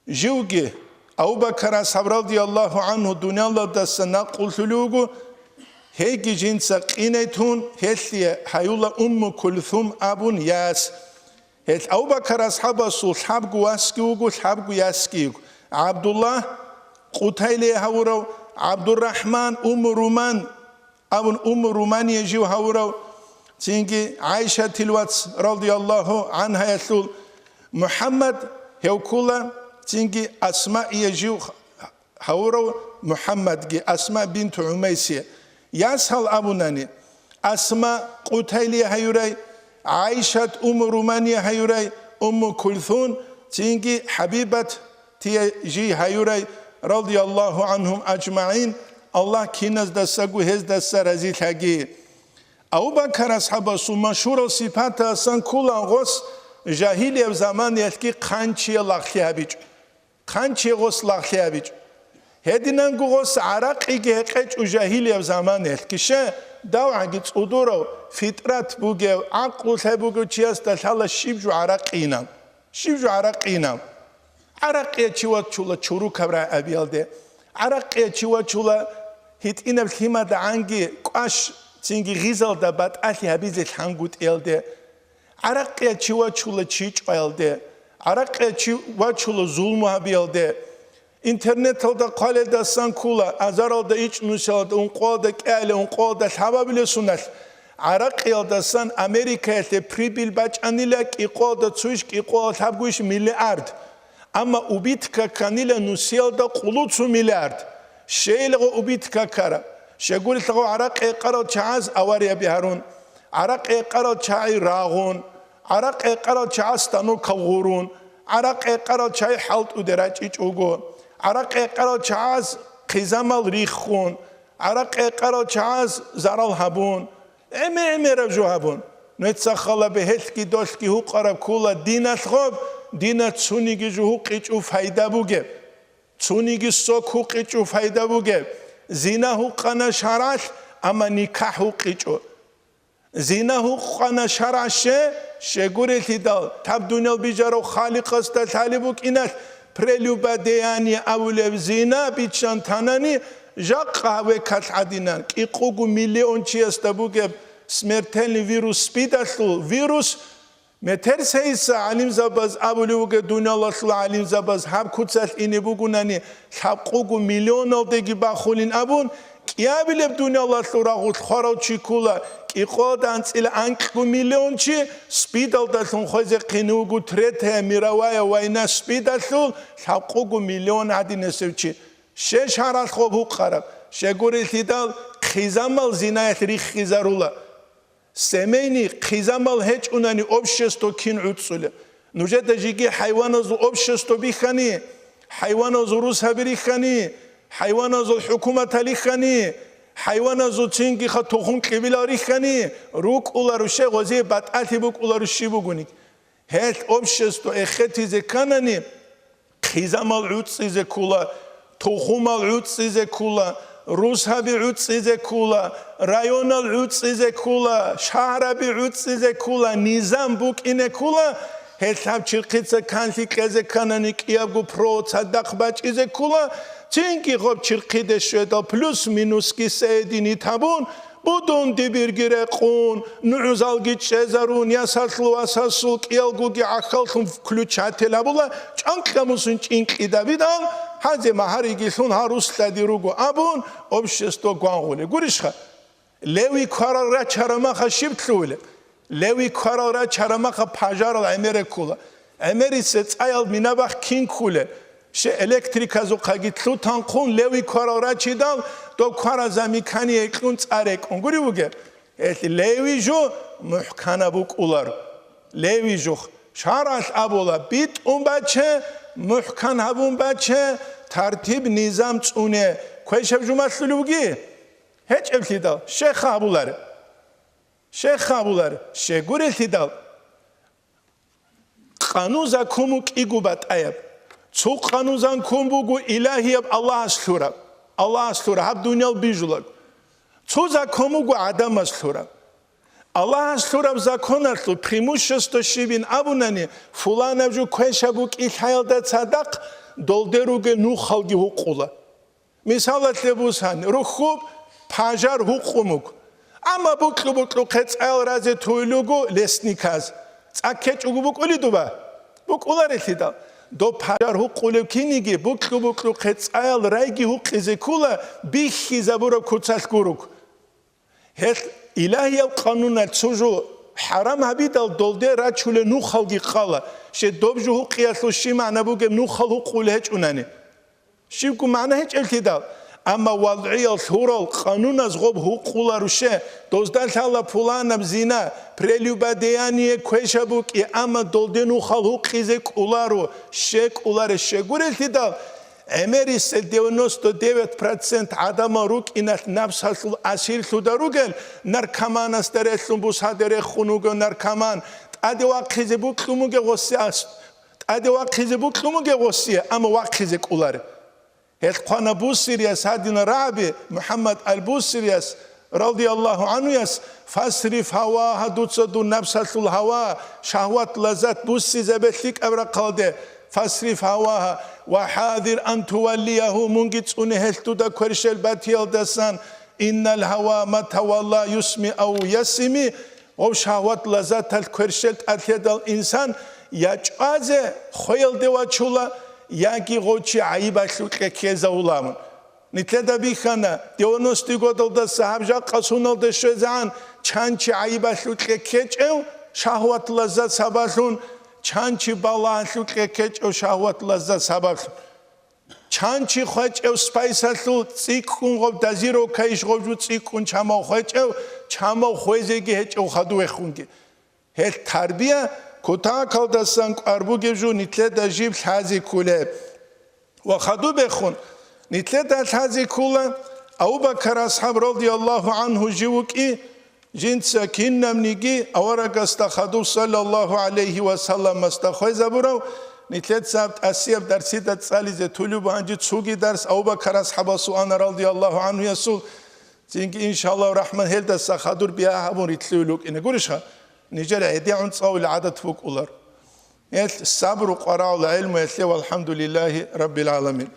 Живги, Абу-Бакар асхӀаб радияллагьу гӀанху дуниялалдаса накъуллъулев вуго, гьейги жинца къинай тун, гьелъие гьаюла Умму Кулсум абун яс. Гьелъ Абу-Бакар асхӀабасул лъабго васги вуго, лъабго ясги йиго: ГӀабдуллагь, Къутайлие гьавурав, ГӀабдуррахӀман, Умму Руман, абун Умму Румания жив гьавурав, цинги ГӀайшатил вац, радияллагьу гӀанхаялъул, МухӀаммад гьев ккула, цинги Асмаие жив гьавурав МухӀаммадги, Асма бинту ГӀумайсие. Ясал абунани, Асма Къутайлие гьаюрай, ГӀайшат Умму Румания гьаюрай, Умму Кулсун, цинги ХӀабибат тие жий гьаюрай, радияллагьу гӀанхум аджмагӀин, Аллагь киназдасаго гьездаса разилъаги. Абу-Бакар асхӀабасул машгьурал сипатасан ккула гъос жагьилияб заманаялъги хъанчиял лагълъи гьабичӀо. Хъанчиял гъос лагълъи гьабичӀо. Гьединанго гъос гӀаракъиги гьекъечӀо жагьилияб заманаялъги. Щай, давгӀаги цӀудурав, фитрат бугев, гӀакълу лъай бугев чиясда лъала щиб жо гӀаракъинав. Щиб жо гӀаракъинав? ГӀаракъия чи вачула чурукаб рагӀабиялде. ГӀаракъия чи вачула гьитӀинаб лъимадагӀанги кӀваш цинги гъизалда батӀалъи гьабизе лъангутӀиялде. ГӀаракъия чи вачула чичӀваялде. ГӀаракъия чи вачула зулму гьабиялде. Интернеталда хъвалелдасан ккула, азаралда ичӀнусиялда, ункъоялда кӀиабилеб, ункъоялда лъабабилеб соналъ, гӀаракъиялдасан Америкаялъе прибыль бачӀанила кӀикъоялда цойищ, кӀикъоялда лъабгойищ миллиард. Амма убытка кканила нусиялда къулуцу миллиард. Щайилго убытка ккара? Щайгурелъул гӀаракъи гьекъарал чагӀаз аварияби гьарун, гӀаракъи гьекъарал чагӀи рагъун, гӀаракъи гьекъарал чагӀаз станокал гъурун, гӀаракъи гьекъарал чагӀи хӀалтӀуде рачӀичӀого, гӀаракъи гьекъарал чагӀаз хъизамал риххун, гӀаракъи гьекъарал чагӀаз зарал гьабун, гӀемер-гӀемераб жо гьабун. Нуца халабе гьелъги долъги гьукъараб ккула диналъ гъоб, диналъ цониги жо гьукъичӀо пайда бугеб, цониги сок гьукъичӀо пайда бугеб. Зина гьукъана шаргӀалъ, амма никахӀ гьукъичӀо. Зина гьукъана шаргӀалъ, щайгурелъидал, тӀад дуниял бижарав Халикъасда лъалеб букӀиналъ, Прелюбодеяние абулеб зина биччан танани, жакъа гьавекалъ гӀадинан, кӀикъугу миллион чиясда бугеб смертельный вирус СПИДалъул вирус, Метерсейиса гӀалимзабаз абулев вугев, дуниялалъул гӀалимзабаз гьаб куцалъ ине бугунани, лъабкъугу миллионалдеги бахулин абун, кӀиабилеб дуниялалъул рагъулъ хварав чи ккула, кӀикъоялда анцӀила анкьгу миллион чи СПИДалдалъун хвезе хъине вуго, Третья мировая война СПИДалъул лъабкъугу миллион гӀадинасев чи. Щай шаргӀалъ гъоб гьукъараб? Щайгурелъидал хъизамал зинаялъ риххизарула. Семейный хъизамал гьечӀунани общество кин гӀуцӀцӀулеб? Нужеда жеги хӀайваназул общество бихьани, хӀайваназул русаби рихьани, хӀайваназул хӀукуматал рихьани, хӀайваназул цинги тухум кьибилал рихьани, рукӀуларо щай, гъозие батӀалъи букӀуларо щиб бугониги. Гьелъ общество эхетизе кканани, хъизамал гӀуцӀцӀизе ккула, тухумал гӀуцӀцӀизе ккула, русаби гӀуцӀцӀизе ккула, районал гӀуцӀцӀизе ккула, шагьраби гӀуцӀцӀизе ккула, низам букӀине ккула. Гьелъ гьаб чирхъица канлъи кьезе кканани, кӀиябго провод цадахъ бачӀизе ккула, цинги гъоб чирхъиде щведал плюс-минусги соединить гьабун, будунги бирги рекъун, нугӀзалги чӀезарун, ясалъул васасул кӀиялгоги гӀахьаллъун включатель гьабула, чӀанкӀамусун чӀинкьидабидал, гьанже магьариги лъун гьаруслади руго абун, общество гвангъулеб гурищха? Леви кварал рачараб маха щиб лъугьулеб? Леви кварал рачараб маха пажарал гӀемереккула. ГӀемерисе цӀаял минабахъ кин ккулел? Ще электриказухъаги лъутанхъун леви кварал рачидал, доб кваразда мекание кьун цӀа рекӀун гури вугеб? Гьелъ леви жо мухӀканаб букӀулар. Леви жух. ШаргӀалъ абула, битӀун баче, мухӀкан гьабун баче, тартиб-низам цӀуне. Квешаб жумалъулев вуги? ГьечӀеблъидал, щеха абулар. Щеха абулар, щегурелъидал. Къану-закон букӀиго батӀаяб. Цо къану-закон буго илагьияб Аллагьас лъураб. Аллагьас лъураб, гьаб дуниял бижулаг. Цо закон буго гӀадамас лъураб. Аллагьас лъураб законалъул преимущество щибин абунани, фуланаб жо квешаб букӀин лъаялда цадахъ долде ругел нухалги гьукъула. Мисалалъе бусани, рухьуб пажар гьукъун буго. Амма букьу-букьухъе цӀаял разе туйил руго лесниказ. ЦӀа ккечӀого букӀулей дуба? БукӀуларелъидал. Доб пажар гьукъулев киниги букьу-букьухъе цӀаял райги гьукъизе ккула бихьизабураб куцалъ гуруг. Гьелъ илагьиял къануналъ цо жо хӀарам гьабидал долде рачулел нухалги къала. Ще доб жо гьукъиялъул щиб магӀна бугеб нухал гьукъулей гьечӀунани? Щибго магӀна гьечӀеблъидал. Амма вазгӀиял лъурал къануназ гъоб гьукъуларо ще, дозда лъала пуланаб зина, прелюбодеяние квешаб букӀи, амма долде нухал гьукъизе кӀоларо, ще кӀоларе щегурелъидал, гӀемерисел девяносто девять процент гӀадамал рукӀиналъ напсалъул асирлъуда ругел, наркоманасда релълъун бусаде рехун вугев наркоман, тӀаде вахъизе букьун вугев гъосие ас-, тӀаде вахъизе букьун вугев гъосие, амма вахъизе кӀоларе. Гьелъ хъвана Бусирияс гьадин рагӀаби, МухӀаммад аль-Бусирияс, радияллагьу гӀанхуяс, «Фасриф гьавагьа», дуца дун напсалъул гьава, шагьват-лаззат буссизабе лъикӀаб рахъалде, «Фасриф гьавагьа, ва хӀазир ан туваллиягьу», мунги цӀуне гьелъ дуда кверщел батиялдасан, «Иннал гьава ма тавалла юсми ав ясими», Гъов шагьват-лаззаталъ кверщел тӀадлъидал инсан я чӀвазе хвеялде вачула, яги гъов чи гӀайибалъукье ккезавула. Нилъеда бихьана, девяностые годалдаса гьаб жакъа суналде щвезегӀан чан чи гӀайибалъукье ккечӀев шагьват-лаззат сабаблъун, чан чи балагьалъукье ккечӀев шагьват-лаззат сабаблъун. Чан чи хвечӀев спайсалъул цӀикӀкӀун гъоб дозировка иш гъоб жо цӀикӀкӀун чамав хвечӀев, чамав хвезеги гьечӀев хадув вехунги. Гьелъ тарбия кутакалдасан кӀвар бугеб жо нилъеда жиб лъазе кколеб. Ва хадуб бехун, нилъеда лъазе ккола Абу-Бакар асхӀаб радияллагьу гӀанхӀу жив вукӀи, Жинца кинабниги аварагасда хадув саллаллагьу гӀалайгьи ва салламасда хвезабурав, нилъеца гьаб тӀасияб дарсида цӀализе тулеб бугьанчи цоги дарс Абу-Бакар асхӀабасул ана радияллагьу гӀанхуясул, цинги, иншаллагьу рахӀман, гьелдаса хадур бигьа гьабун рилълъуйил вукӀине. Гурищха, нижер гӀедегӀун цӀалулел гӀадат букӀулар. Гьелъ сабру къварал гӀелмуялъе, валхӀамдулиллагьи раббил гӀаламин.